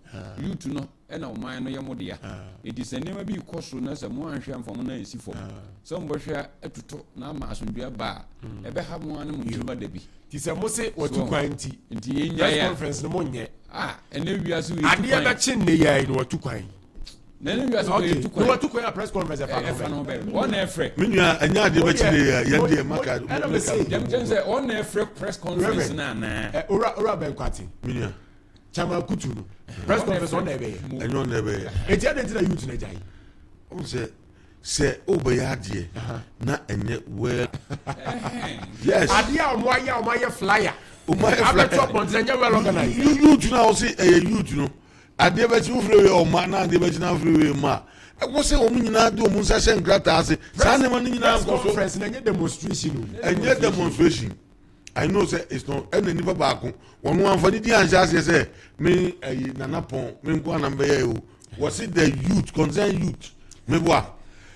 Youth no ɛna ɔman no yɛ mo dea. Enti sɛ nneɛma bi rekɔ so na sɛ moanhwɛ amfa mo nan ansi fam sɛ mobɛhwɛ atuto na ama asomdwoe aba a, ɛbɛha mo ara ne mo tirim ada bi. Nti sɛ mo se wɔatu So, kwan nti, nti yɛnnyae press a. conference no monyɛ. Ah, ɛnɛ wiase wei yɛtu Adeɛ kwan. bɛkye nnɛ yi ara yi na wɔatu kwan. Na ɛnɛ wiase wei Okay, yɛtu na kwan. wɔatu kwan a press conference ɛfa Ɛfa no no ho ho bɛn? bɛn? Wɔn na ɛfrɛ. Me nua, ɛnyɛ adeɛ bɛkye nnɛ yi a, yɛn deɛ maka. Ɛna me se. Deɛ mekyerɛ ne sɛ, wɔn na ɛfrɛ press conference Reverend, no anaa? eh, Owura, Owura Bɛnkwate. Me nua. Chairman Kutu no press conference ɔna ɛbɛyɛ. Ɛnyɛ ɔna ɛbɛyɛ. Eti ɛdɛ nti na youth na gya yi. Ɔn sɛ sɛ ɔbɛyɛ adeɛ na ɛnyɛ well. Yes. Adeɛ a wɔn ayɛ a wɔn ayɛ flyer. Wɔn ayɛ flyer. Abɛto abɔnten ɛnyɛ well organized. Youth na ɔsi ɛyɛ youth no adeɛ bɛkyi wofiri wei ɔma na adeɛ bɛkyi na wofiri wei ma ɛkɔ sɛ wɔn nyinaa de wɔn nsa hyɛ nkrataa ase saa nneɛma no nyinaa Press nkɔ so. conference na ɛnyɛ demonstration o. Ɛnyɛ demonstration. I know sɛ it's not ɛna nipa baako wɔn anfa ne di anhyɛ aseɛ sɛ me ɛyi nana pɔn me nko anam bɛyɛ o wɔsi the youth concern youth meboa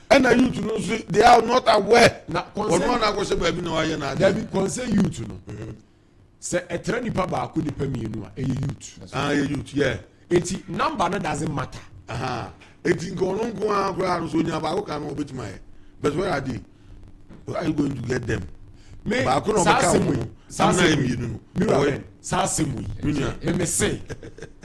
ɛna youth no nso they are not aware Na wɔn concern ana akɔhyɛ baabi na wɔayɛ na adeɛ dabi concern youth no sɛ ɛtrɛ nipa baako nipa mmienu a ɛyɛ youth. Ah ɛyɛ youth yeah. Eti number no doesn't matter. Aha eti nka ɔno nko ara koraa no so onya baako ka no obetumi ayɛ but where are they where are you going to get them. Me baako na saa ɔbɛka asɛm wɔn wei ho saa amuna yɛ asɛm wei mmienu no mira ɔwɔ bɛn saa asɛm wei Me nua. me me se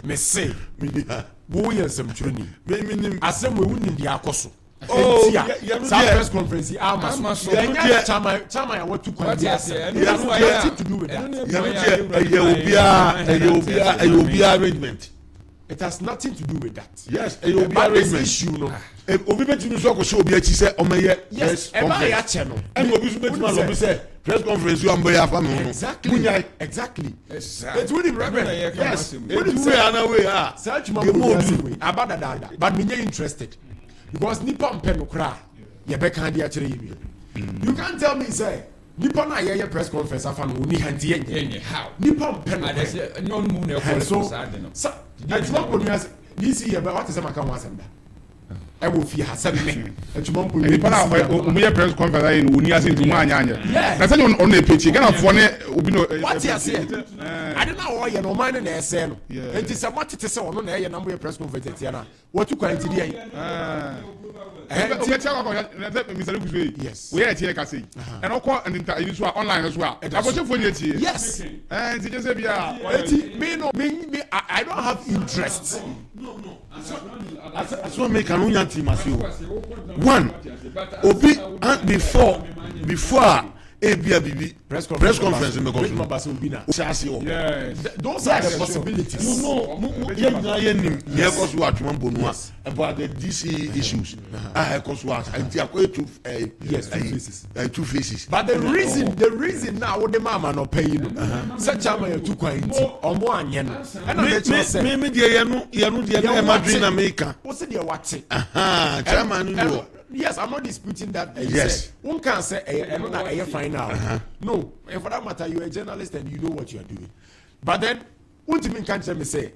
me se me nua wo yɛ nsɛmtwerɛni me me nim asɛm wei wonim deɛ akɔ so Oh, enti a yɛ- yɛno saa deɛ- press conference yi ama Ama so so. Yɛno ɛnyɛ deɛ- chairman chairman a watu kwan Wate bi aseɛ, asɛm ɛno it has ne boa nothing to do with ɛno that ne yɛn boa deɛ yɛ ɛyɛ obiara ɛyɛ obiara ɛyɛ obiara arrangement it has nothing to do with that yes ɛyɛ obiara but this arrangement issue no Eh, obi bɛtumi nso akɔhyɛ obi akyi sɛ ɔmɛyɛ yes press ɛbaa yɛ conference akyɛ no ɛna obi nso bɛtumi alɔ bi sɛ press conference yi a ɔmbɛyɛ afa mi ho no exactly munyae exactly Exactly. eti wonim reverend Ɛno na yɛka ho yes asɛm. wonim eti wei sɛ ana wei a saa adwuma deɛ mu mu obi odu asɛm wei aba dadaada but menyɛ interested because nipa mpɛ no koraa yɛbɛka de akyerɛ yɛ nua you can't tell me sɛ nipa no a yɛyɛ press conference afa no oni ha nti yɛnyɛ Yɛnyɛ, how? nipa mpɛ no Adɛ sɛ ɛnyɛ ɔno mu na ɛkɔ so saa de no. sa adwuma mpo nua dc yɛ bɛ wate sɛ maka ho asɛm da ɛwɔ fie ha sɛ me adwuma mpo nua nipa na DC yɛ ɔmo yɛ press conference ayɛ no oni ase nti ɔmo anya anyɛ Yeah. na sɛ ɔno na epekyi Ghana foɔ ne obi na wate aseɛ ade no a ɔyɛ no ɔman no na ɛsɛɛ no Yeah. nti sɛ moatete sɛ ɔno na ɛyɛ na moyɛ press conference atia no a watu kwan nti deɛ ɛɛ nti ɛkyɛ akɔ akɔ sɛ Mr. Lukusu yi Yes. oyɛ ɛtiɛ kase yi ɛna ɔkɔ nta yi so a online so a Ɛda so. abɔhyɛfoɔ ni etie yes ɛɛ nti kyɛ sɛ bi a eti me no me I don't have interest asoma mi kan o yan ti ma se o one obi an before before a ebi a bibi press conference press conference mi kɔ so bɛ so obi na o ṣe ase wɔ. yes those are the possibilities you know mo mo yẹn nyinaa yẹn nim yẹ kọ so atuma bonua about the dc issues a ɛkɔ so a nti akɔ yɛ two ɛ Yes, two faces. ɛ two faces. but the reason na wode ma ama nɔpɛ yi no sɛ chairman yɛ tu kwan nti ɔmo anyɛ no ɛna mi mekyerɛ sɛ mi mi deɛ yɛn no yɛn no deɛ no ɛma dwen na mi ka wo se deɛ wate chairman no ni wɔ. yes i'm not disputing that uh, Yes. won kan sɛ ɛyɛ ɛno na ɛyɛ final no and for that matter you are a journalist and you know what you are doing but then wontumi nka nkyerɛ me sɛ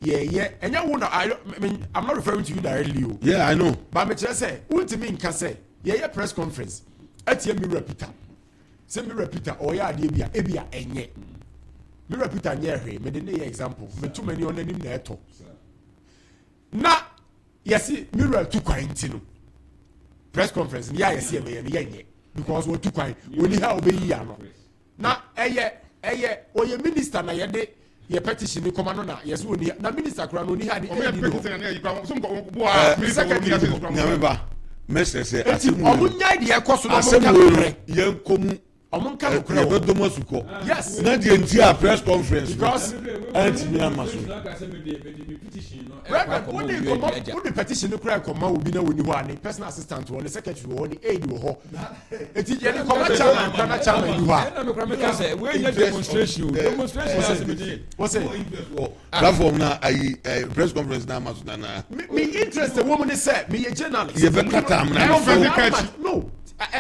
yɛyɛ ɛnyɛ wo na i don't- I mean i'm not referring to you directly o yeah i know. but mekyerɛ sɛ wontumi nka sɛ yɛyɛ press conference ɛtia mewura peter sɛ mewura peter ɔyɛ adeɛ bi a ebi a ɛnyɛ mewura peter nyɛ hwee mede ne yɛ example meto m'ani ɔno anim na ɛtɔ na yɛsi mewura tu kwan nti no press conference no yɛ a yɛsi yɛbɛyɛ no yɛnyɛ. Because wɔtu kwan, wɔni ha a ɔbɛyi ano. Na ɛyɛ ɛyɛ ɔyɛ minister na yɛde yɛ petition ni kɔma no na yɛsɛ ɔni ha na minister kura no ɔni ha ni ɛni ni hɔ. Secretary ni hɔ. Nyame ba, mɛsrɛ sɛ Eti asɛm wei ɔmo no nyae deɛ ɛkɔ so na ɔmo asɛm nka wei no nokorɛ. yɛn kɔ mu. Ɔmo nka nokorɛ wɔ. Yɛbɛdɔ mu asukɔ. Yes. Na deɛ nti a press conference no Because antumi ama so. Reverend, wode nkɔmɔ wode petition no kura nkɔmɔ obi na wɔni hɔ a ne personal assistant wɔ ne secretary wɔ hɔ ne aide wɔ hɔ. Eti yɛde kɔmɔ chairman kura na chairman ni hɔ a. Ɛna mekura meka sɛ wei nyɛ demonstration o demonstration ase mi di. Wɔsɛ. Platform na ayi press conference na ama so nana. Me interest wɔ mu ne sɛ meyɛ journalist. Yɛbɛkata amena no so. No,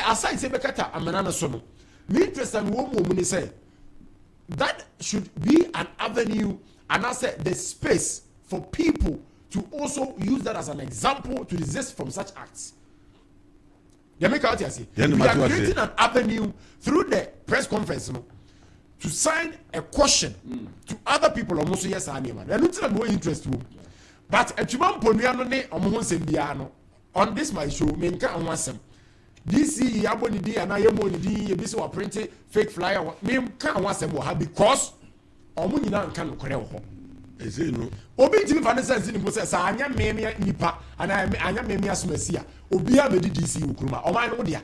aside sɛ yɛbɛkata amena no so no, me interest a mewɔ mu wɔ mu ne sɛ that should be an avenue anaasɛ the space for people to also use that as an example to desist from such acts. Deɛ meka wote ase? Yɛn We mate are ase. creating an avenue through the press conference no to sign a caution to other people ɔmo nso yɛ saa nneɛma no. Ɛno nti na mewɔ interest wɔ mu. But atwuma mponua no ne ɔmo ho nsɛm biara no on this my show menka ho asɛm. DCE abɔ ne din anaa yɛmmɔ ne din ebi sɛ waprinte fake flyer wɔ menka ho asɛm wɔ ha because ɔmo nyinaa nka nokorɛ wɔ hɔ. Ɛsei no. Obi ntumi fa ne nsa nsi ne bo sɛ sɛ anyɛ mmea nipa anaa anyɛ mmea asomasi a obiara bɛdi DC wɔ kurom a ɔman no wo dea.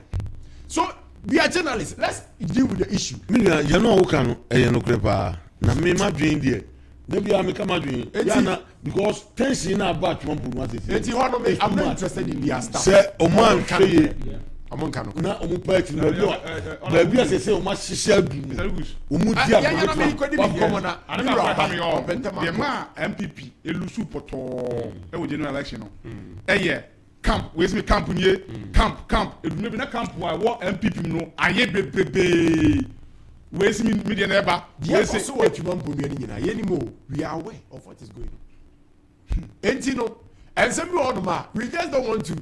So we are journalists, let's deal with the issue. Me nua, yɛn a woka no ɛyɛ nokorɛ paa na me m'adwene deɛ da biara meka m'adwene yɛ ana because tension na aba atwoma mpo no asese. Eti hɔ no me I'm not interested in their stuff. Sɛ ɔmo anhwɛ yie ɔmo nka no na ɔmo pa akyi no baabi a baabi a sese ɔmo ahyehyɛ adu no ɔmo di agorɔ Deɛ maa NPP elusu pɔtɔɔ ɛwɔ general election no ɛyɛ camp wei sɛ camp nie camp camp edumɛ bi na camp a ɛwɔ NPP mu no ayɛ bebrebee wei sɛ mi deɛ na ɛba. Deɛ ɛkɔ so wɔ atwuma mponua no nyinaa yɛnim o, we are aware of what is going on. Enti no ɛnsɛm bi wɔ hɔnom a we just don't want to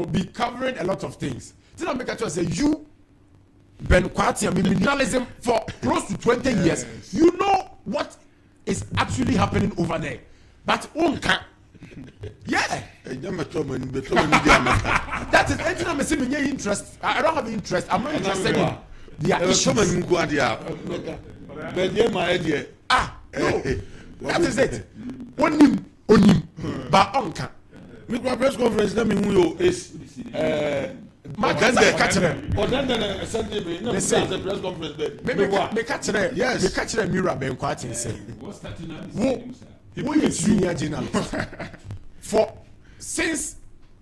be covering a lot of things. Ti na meka kyerɛ sɛ you Ben Kwatia me journalism for close to 20 years, you know what is actually happening over there but wonka. Yeah. Ɛnyɛ mɛtɔ mani bɛtɔ mani di amɛka. That is ɛnti na mesi mi nye interest. I don't have interest. I'm not interested in their issues. Ɛtɔ mani nko adi a bɛdiɛ ma ɛdiɛ. Ah no, that is it. Onim onim ba ɔnka. Mi kura press conference na mi hu yo is Ɔdɛndɛn ka kyerɛ. Ɔdɛndɛn na ɛsɛn mi na mi sɛ press conference bɛ. Mi ka kyerɛ mi ka kyerɛ Mira Ben Kwatin sɛ wo woyɛ senior journalist for since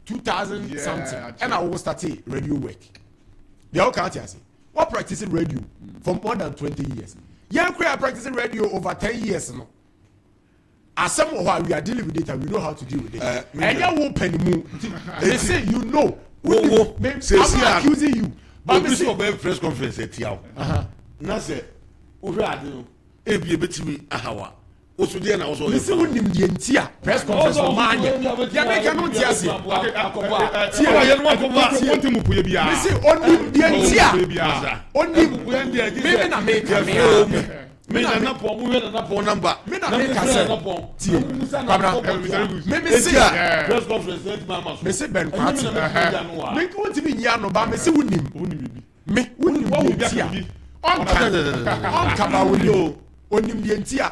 2000 something ɛna wo start radio work deɛ ɔka ate ase wɔ practicing radio for more than 20 years. Yɛn kura practicing radio over 10 years no, asɛm wɔ hɔ a we are dealing with it and we know how to deal with it. Ɛnyɛ wo pɛnimu they say you know. Wo wo I'm not accusing you but obi sɛ ɔbɛyɛ press conference ɛtia o na sɛ wohwɛ ade no ebi ebetumi ahawa woso deɛ na wosɔ. Mesi wo nim deɛ nti a press conference wɔ maa nyɛ deɛ meka no nti aseɛ. Tie yɛn no akɔbɔ. Mesi onim deɛ nti a onim mímí na meka mea. Mi nana pɔn mu hwɛ nana pɔn namba. Mi na meka sɛ tie kwabra mímí si press conference ɛti maa ma so. Mesi Ben Kwati mi n ti mi nyi ano ba mesi wo nim mi wo nim deɛ nti a ɔnka ɔnka ba wo nim onim deɛ nti a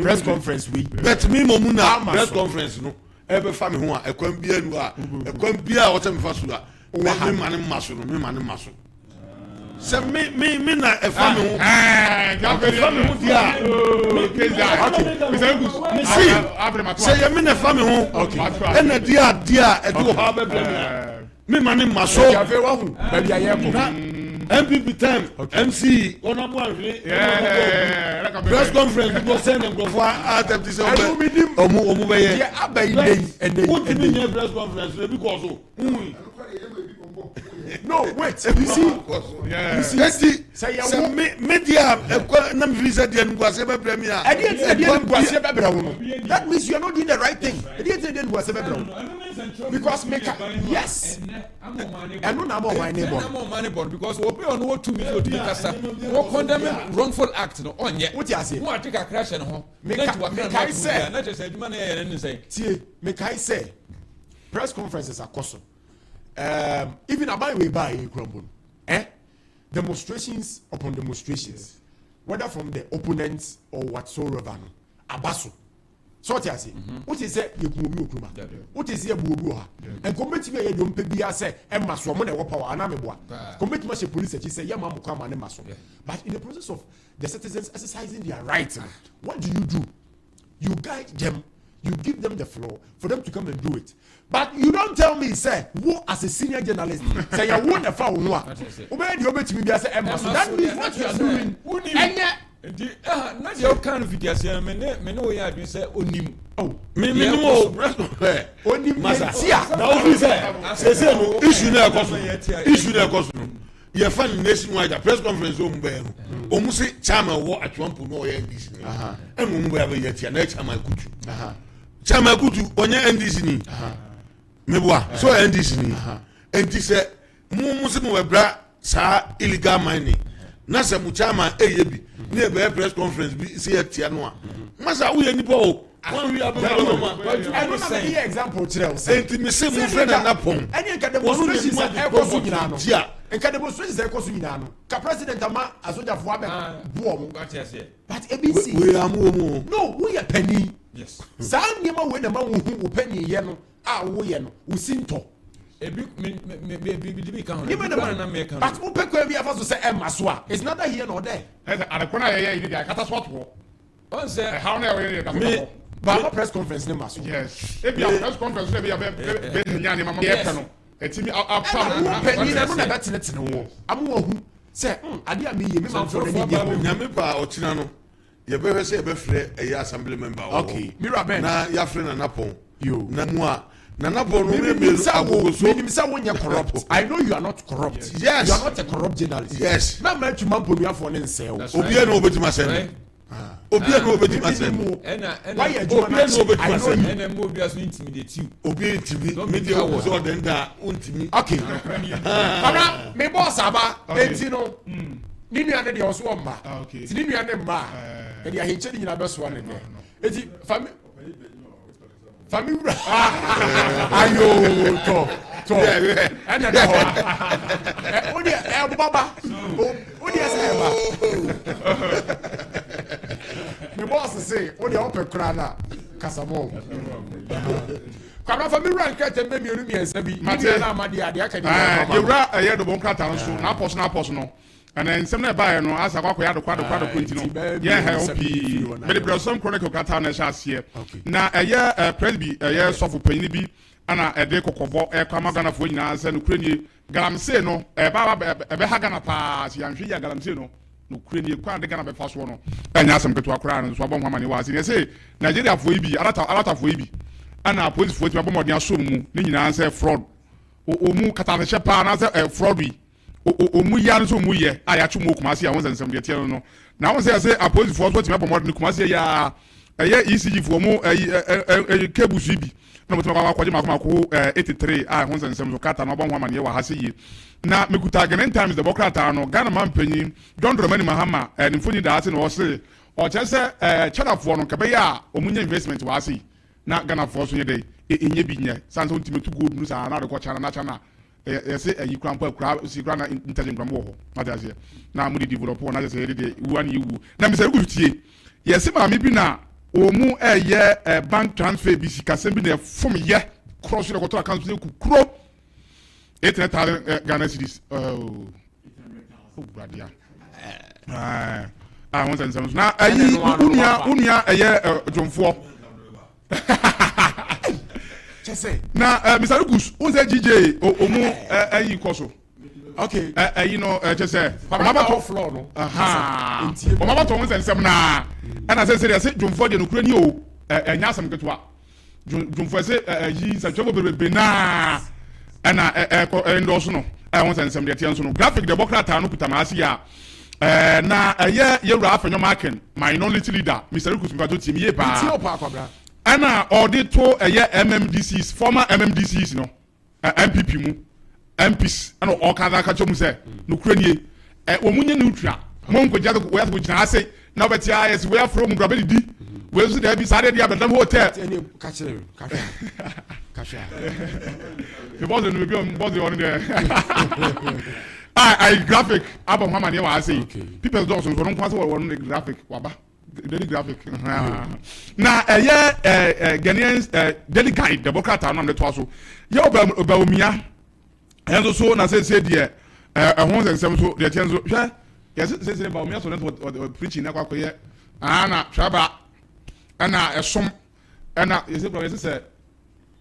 press conference wei. But mi mɔ mu na press conference no ɛbɛ fa mi ho a ɛkwan bia nu a ɛkwan bia a ɔsɛ mi fa so a mi ma ne ma so no mi ma ne ma so sɛ mi na ɛfa mi ho ɛfa mi ho di a mi si sɛ yɛ mi na ɛfa mi ho ɛna di a di a ɛdi wɔ ha bɛ brɛ mi a mi ma ne ma so. Afei wahu baabi a yɛ kɔ. Na NPP time MC ɔnabɔ ahwere press conference bi bɔ sɛn ne nkurɔfoɔ atɛm ti sɛ ɔbɛ ɔmo bɛ yɛ. Deɛ aba yi nɛ yi ɛnɛ yi. Wotumi nyɛ press conference ebi kɔ so hui. No, wait, you see, you see. Eti sɛ yɛ sɛ wo mi di a ɛkɔ na mi fi sɛ deɛ nuguase bɛ brɛ mi a. Ɛdeɛ ti ɛdeɛ nuguase bɛ brɛ wo no, that means you are not doing the right thing. Ɛdeɛ ti ɛdeɛ nuguase bɛ brɛ wo because meka yes ɛno na ama ɔman ne bɔ. Ɛna ama ɔman ne bɔ no because obi a ɔno wɔ tumi sɛ otumi kasa wɔ condemn wrongful act no ɔnyɛ. Wote aseɛ? Wɔn ate kakra hyɛ ne ho. Meka na nti wakra no mekae ato sɛ bia na kyerɛ sɛ adwuma no yɛ ne sɛn. Tie, mekae sɛ press conferences akɔ so, even aban wei baa yi kura mpo no. Demonstrations upon demonstrations, whether from the opponents or whatsoever no, aba so. Sɛ ɔte ase, wote sɛ yɛkum obi wɔ kurom a, wote sɛ yɛbu obi wɔ ha. Nka ɔmbɛtumi ayɛ deɛ ɔmpɛ biara sɛ ɛma so, ɔmo na ɛwɔ power anaa meboa. Nka ɔmbɛtumi ahyɛ police akyi sɛ yɛma mo kwan ma ne ma so. But in the process of the citizens exercising their right no, what do you do? You guide them, you give them the floor for them to come and do it. But you don't tell me sɛ wo as a senior journalist sɛ yɛ wo na ɛfa wo ho a, wobɛyɛ deɛ wobɛtumi biara sɛ ɛma so. That means what you are doing ɛnyɛ. Nti ah na deɛ ɔka no fiti aseɛ no me ne me ne wo yɛ adwene sɛ onim. Oh. Me me nim o ɛ. Onim Masa. nti a. Na ofi sɛ sese no issue na ɛkɔ so no issue na ɛkɔ so no yɛfa no nationwide a press conference wɔn bɛyɛ no wɔn se chairman wɔ atwampo na ɔyɛ NDC ni ɛna wɔn bɛyɛ abɛyɛ tia na yɛ chairman kutu chairman kutu ɔnyɛ NDC ni meboa so ɔyɛ NDC ni nti sɛ mo mo se mo bɛ bra saa illegal mining na sɛ mo chairman ɛyɛ bi ne yɛ bɛyɛ press conference bi se yɛ tia no a masa woyɛ nipa o wɔn wi abɛn wɔn ma ɛno na mede yɛ example kyerɛ wo sɛ enti me se mo fɛ nana pɔn ɛne nka demonstrations a ɛkɔ so nyinaa no nka demonstrations a ɛkɔ so nyinaa no ka president ama asogyafoɔ abɛ boɔ mo but ebi si wei amu wɔ mu o no woyɛ panin saa nneɛma wei na ma wo hu wo panin yɛ no a woyɛ no wo si ntɔ Ebi me me me me bi bi ka ho. Nneɛma na ma but wopɛ kwan bi afa so sɛ ɛma so a it's neither here nor there. Ɛsɛ adekɔ no a yɛyɛ yi de akata so ato hɔ. Ɔn sɛ ɛhaw no a ɛwɔ yɛ de akata hɔ. Baama press conference ne ma so. Yes. Ebi a press conference no ebi a bɛ bɛ bɛ nya nneɛma ma yɛ pɛ no. Ɛtumi apa. Ɛna wo panyin na ɛno na ɛbɛtenetene wo ama wahu sɛ hmm adeɛ a meyɛ me manfoɔ no ani nye ho. Nyame paa ɔkyena no Yɛbɛhwɛ sɛ yɛbɛfrɛ ɛyɛ assembly member wɔ Okay, hɔ me wura Ben. na yɛafrɛ Nana Pɔn. Yo. Na mu a Nana Pɔn no Me wɔyɛ menim mmienu sɛ wo agogo so. menim sɛ wonyɛ corrupt. I know you are not corrupt. Yes. You are not a corrupt journalist. Yes. Mɛma atwuma mponuafoɔ ne nsɛe wo. That's right. Obiara na obetumi asɛn Right. no. Obiara na obetumi Me asɛn menim no. wo. Ɛna ɛna Wayɛ adwuma no Obiara na akyi. obetumi I know asɛn you. no. ɛna mu obi aso intimidate you. Obi ntumi. Don't Me be deɛ coward. obu sɛ ɔdɛn da a ontumi. Okay. Kwabena, me boss aba. Enti no, ne nua no deɛ ɔso ɔmma. Ah, okay. Nti ne nua no mma a, yɛde ahenkyɛ no nyinaa bɛsoa ne nɛ. Enti fa me fa me wura ayoo tɔ tɔ ɛna da hɔ a o deɛ ɛboba ba o deɛ sɛ ɛba me bɔɔse se o deɛ ɔpɛ koraa na kasamɔ Kwabena fa me wura nkrataa mbɛ mmienu mmiɛnsa bi me nua no ama deɛ adeɛ aka nyinaa ma ma. Yɛwura ɛyɛ dɔbɔ nkrataa no so n'apɔ so n'apɔ so no ɛna nsɛm no ɛbaeɛ no asɛ akɔ akɔyɛ adokɔ adokɔ adokɔ nti no yɛn ha ɛho pii mede brɛsɛm chronicle krataa no ɛhyɛ aseɛ na ɛyɛ presby ɛyɛ sɔfo panyin bi ɛna ɛde kɔkɔbɔ ɛkɔ ama Ghanafoɔ nyinaa sɛ nokorɛ nie galamsey no ɛba ɛbɛha Ghana paa sɛ yɛanhwɛ yie a galamsey no Nokorɛ nie, kwan a de Ghana bɛfa soɔ no ɛnyɛ asɛm ketewa koraa no nso abɔ ho amaneɛ wɔ ha sei. Yɛse Nigeriafoɔ yi bi, alata, alatafoɔ yi bi, ɛna apolisifoɔ atumi abɔ mmɔden asɔ wɔn mu, ne nyinaa sɛ fraud. O, wɔn katasehyɛ paa anaasɛ ɛ, fraud yi, o, o, wɔn yi ara nso wɔn yɛ a yɛakye wɔn wɔ Kumasi a wɔn sɛ nsɛm deɛ ɛteɛ no no. Na wɔn sɛ yɛse apolisifoɔ nso atumi abɔ mmɔden Kumasi yɛ a, ɛyɛ ECG foɔ wɔn ɛyi, ɛ, ɛ, ɛ, cables yi bi na wɔtumi akɔ akɔgye mako mako 83 a ɛho nsɛnsɛm so krataa no abɔ ho amaneɛ wɔ ha sɛ yie. Na mekuta Ghanaian Times dɛbɔ krataa no, Ghana manpanyin John Dramani Mahama ne mfonyin da ase na ɔse ɔkyerɛ sɛ Chinafoɔ no nka ɛbɛyɛ a wɔn nyɛ investment wɔ ase yi na Ghanafoɔ nso nyɛ dɛ nyɛ bi nyɛ sane sɛ wontumi tu gold no saa na ɔde kɔ China na China yɛse ayi kora mpo akura si kora na intelligent kora mo wɔ hɔ ate aseɛ na mo de develop hɔ na kyɛ sɛ yɛde deɛ wua ne yɛwuo na mesɛ ɛgu so tie yɛse maame bi na wɔn mu ɛyɛ bank transfer bi sikasɛm bi na ɛfom yɛ korɔ so na ɛkɔtɔ account so kukuro 800,000 Ghana cedis oh wuradeɛ a wɔn nsɛnsɛm so na ayi wonua wonua ɛyɛ dwomfoɔ na Mr. Lukus wọn sɛ GJ ɔmu ɛyi kɔ so okay ɛyi no ɛkyɛ sɛ ɔmo floor no ɔmo abatɔ wɔn nsɛnsɛm naa ɛna sɛ sɛ deɛ sɛ dwomfoɔ deɛ nokura ni o ɛnyɛ asɛm ketewa dwomfoɔ sɛ ɛyi nsɛntwerɛfoɔ bebrebe naa ɛna ɛkɔ ɛndɔɔso no ɛho nsɛnsɛm deɛ teɛ nso no graphic deɛ bɔ krataa no kuta maa ase yɛ a ɛɛ na ɛyɛ yɛwura afɛnyɔm aken minority leader Mr. Rukus mpatsɔ tie mi yie paa ɛna ɔde to ɛyɛ MMDCs former MMDCs no NPP mu MPs ɛna ɔka aka kyerɛ mu sɛ nokorɛ nie ɛ wɔn mu nyɛ neutral mo nkɔgyina sɛ wɔyɛ sɛ gyina ase na wɔbɛte ayɛ sɛ wɔyɛ afro mu bra bɛdidi wɔn nso daabi saa deɛ deɛ abɛdam hotel. Me bɔs no baabi a bɔs deɛ ɔno deɛ. Ah, ayi graphic abɔ ho amaneɛ wɔ ha sei. Papers dɔɔso nso ɔno nko ara sɛ wɔn ne graphic waba. Daily graphic. Na ɛyɛ ɛɛ Ghanaian ɛɛ Daily Guide dɛbɔ krataa no a mede toa so. Yɛ ɔbɛ ɔbɛomia ɛnso so na seesie deɛ ɛɛ ɛho nsɛnsɛm so deɛ kyɛn so hwɛ yɛse seesie Bawumia so ne so ɔde preaching na akɔ akɔyɛ ah na hwɛ aba ɛna ɛsom ɛna yɛse kura yɛse sɛ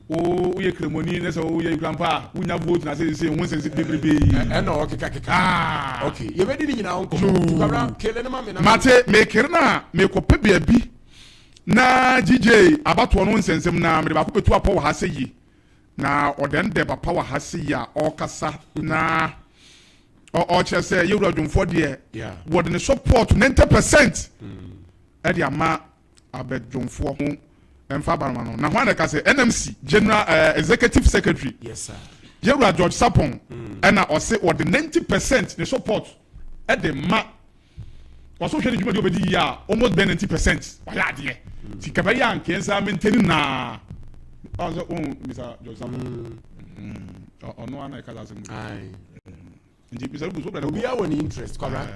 Wo woyɛ kremoni ne sɛ woyɛ ekura mpo a wonya vote na sɛ sɛ ho nsɛnsɛm bebrebe yi. Ɛna ɔkeka keka. Ah. Okay, yɛbɛdi ne nyinaa ho nkɔmmɔ. Nti Kwabena, kele no ma me na. Mate, mekere no a mekɔpɛ baabi na GJ abatoɔ no nsɛnsɛm na mede baako bɛtu apɔ wɔ ha sɛ yi na ɔdɛndɛ papa wɔ ha sɛ yi a ɔkasa na ɔkyerɛ sɛ yɛwura dwomfoɔ deɛ wɔde ne support 90% ɛde ama abɛdwomfoɔ ho mfa abanoma no. Na hwan na ɛka sɛ NMC General eh, Executive Secretary Yes, sir. Yɛwura George Sarpong ɛna ɔse wɔde 90% ne support ɛde ma wɔso hwɛ ne dwumadi ɔbɛdi yie a almost bɛn 90% wayɛ adeɛ nti kɛbɛyɛ a nkeɛ nsa maintain naa ɔn sɛ ohun Mr George Sarpong ɔno ana ɛka saa asɛm no. Aye. Nti bisa gu so bɛ. Obiara wɔ ne interest kwabra.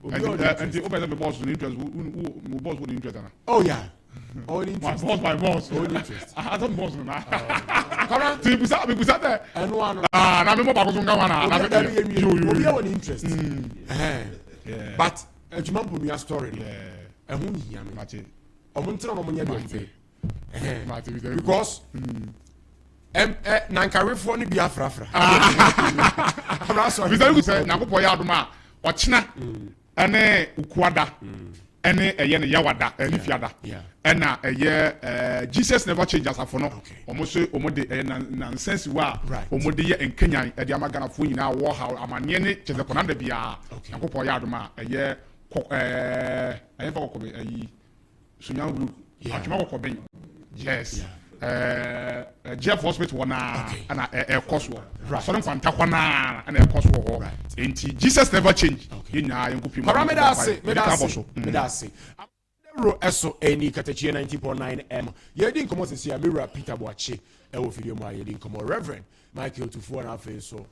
Obiara wɔ ne interest. Nti o bɛ sɛ mi boss ne interest wo wo boss wɔ ne interest ana. Oh yeah. Ɔwɔ ne interest. My boss my boss. Ɔwɔ ne interest. Ah sɛ mi boss no na. Kwabra. Ti bisa mi bisa tɛ. Ɛnu ano. Ah na mi mɔ baako so nka wa na. Obiara yɛ nwie. Obiara wɔ ne interest. But adwuma mponua story no. Ɛho nhia mi. Ɔmo ntena na ɔmo nyɛ deɛ ɔmo pɛ. Because. Ɛm ɛ nankawefoɔ no bi afrafra. Abra sɔre. Bisa gu sɛ Nyankopɔn yɛ adom a ɔkyena ɛne Ukuada ɛne ɛyɛ ne Yawada ɛne Fiada ɛna ɛyɛ ɛɛ Jesus Never Change asafo no wɔn so wɔn de ɛyɛ nansa si hɔ a wɔn de yɛ nkanyan ɛde ama Ghanafoɔ nyinaa wɔ ha amaneɛ ne kyɛsɛ kɔnanda biara Nyankopɔn yɛ adom a ɛyɛ kɔ ɛɛ ɛyɛ fa kɔkɔbɛ ɛyi. Sunyani group atwema kɔkɔ bɛn yes ɛɛ Jeff hospital hɔ naa ɛna ɛkɔ soɔ asɔre nkwanta hɔ naa ɛna ɛkɔ soɔ hɔ nti Jesus never change yɛn nyinaa yɛn kɔ pii mu Papa meda ase meda ase meda ase dawuro ɛso ɛni katakyie 90.9 m yɛdi nkɔmɔ sisi a mewura Peter Boakye ɛwɔ fidie mu a yɛdi nkɔmɔ Reverend Michael Tufuo na afei nso.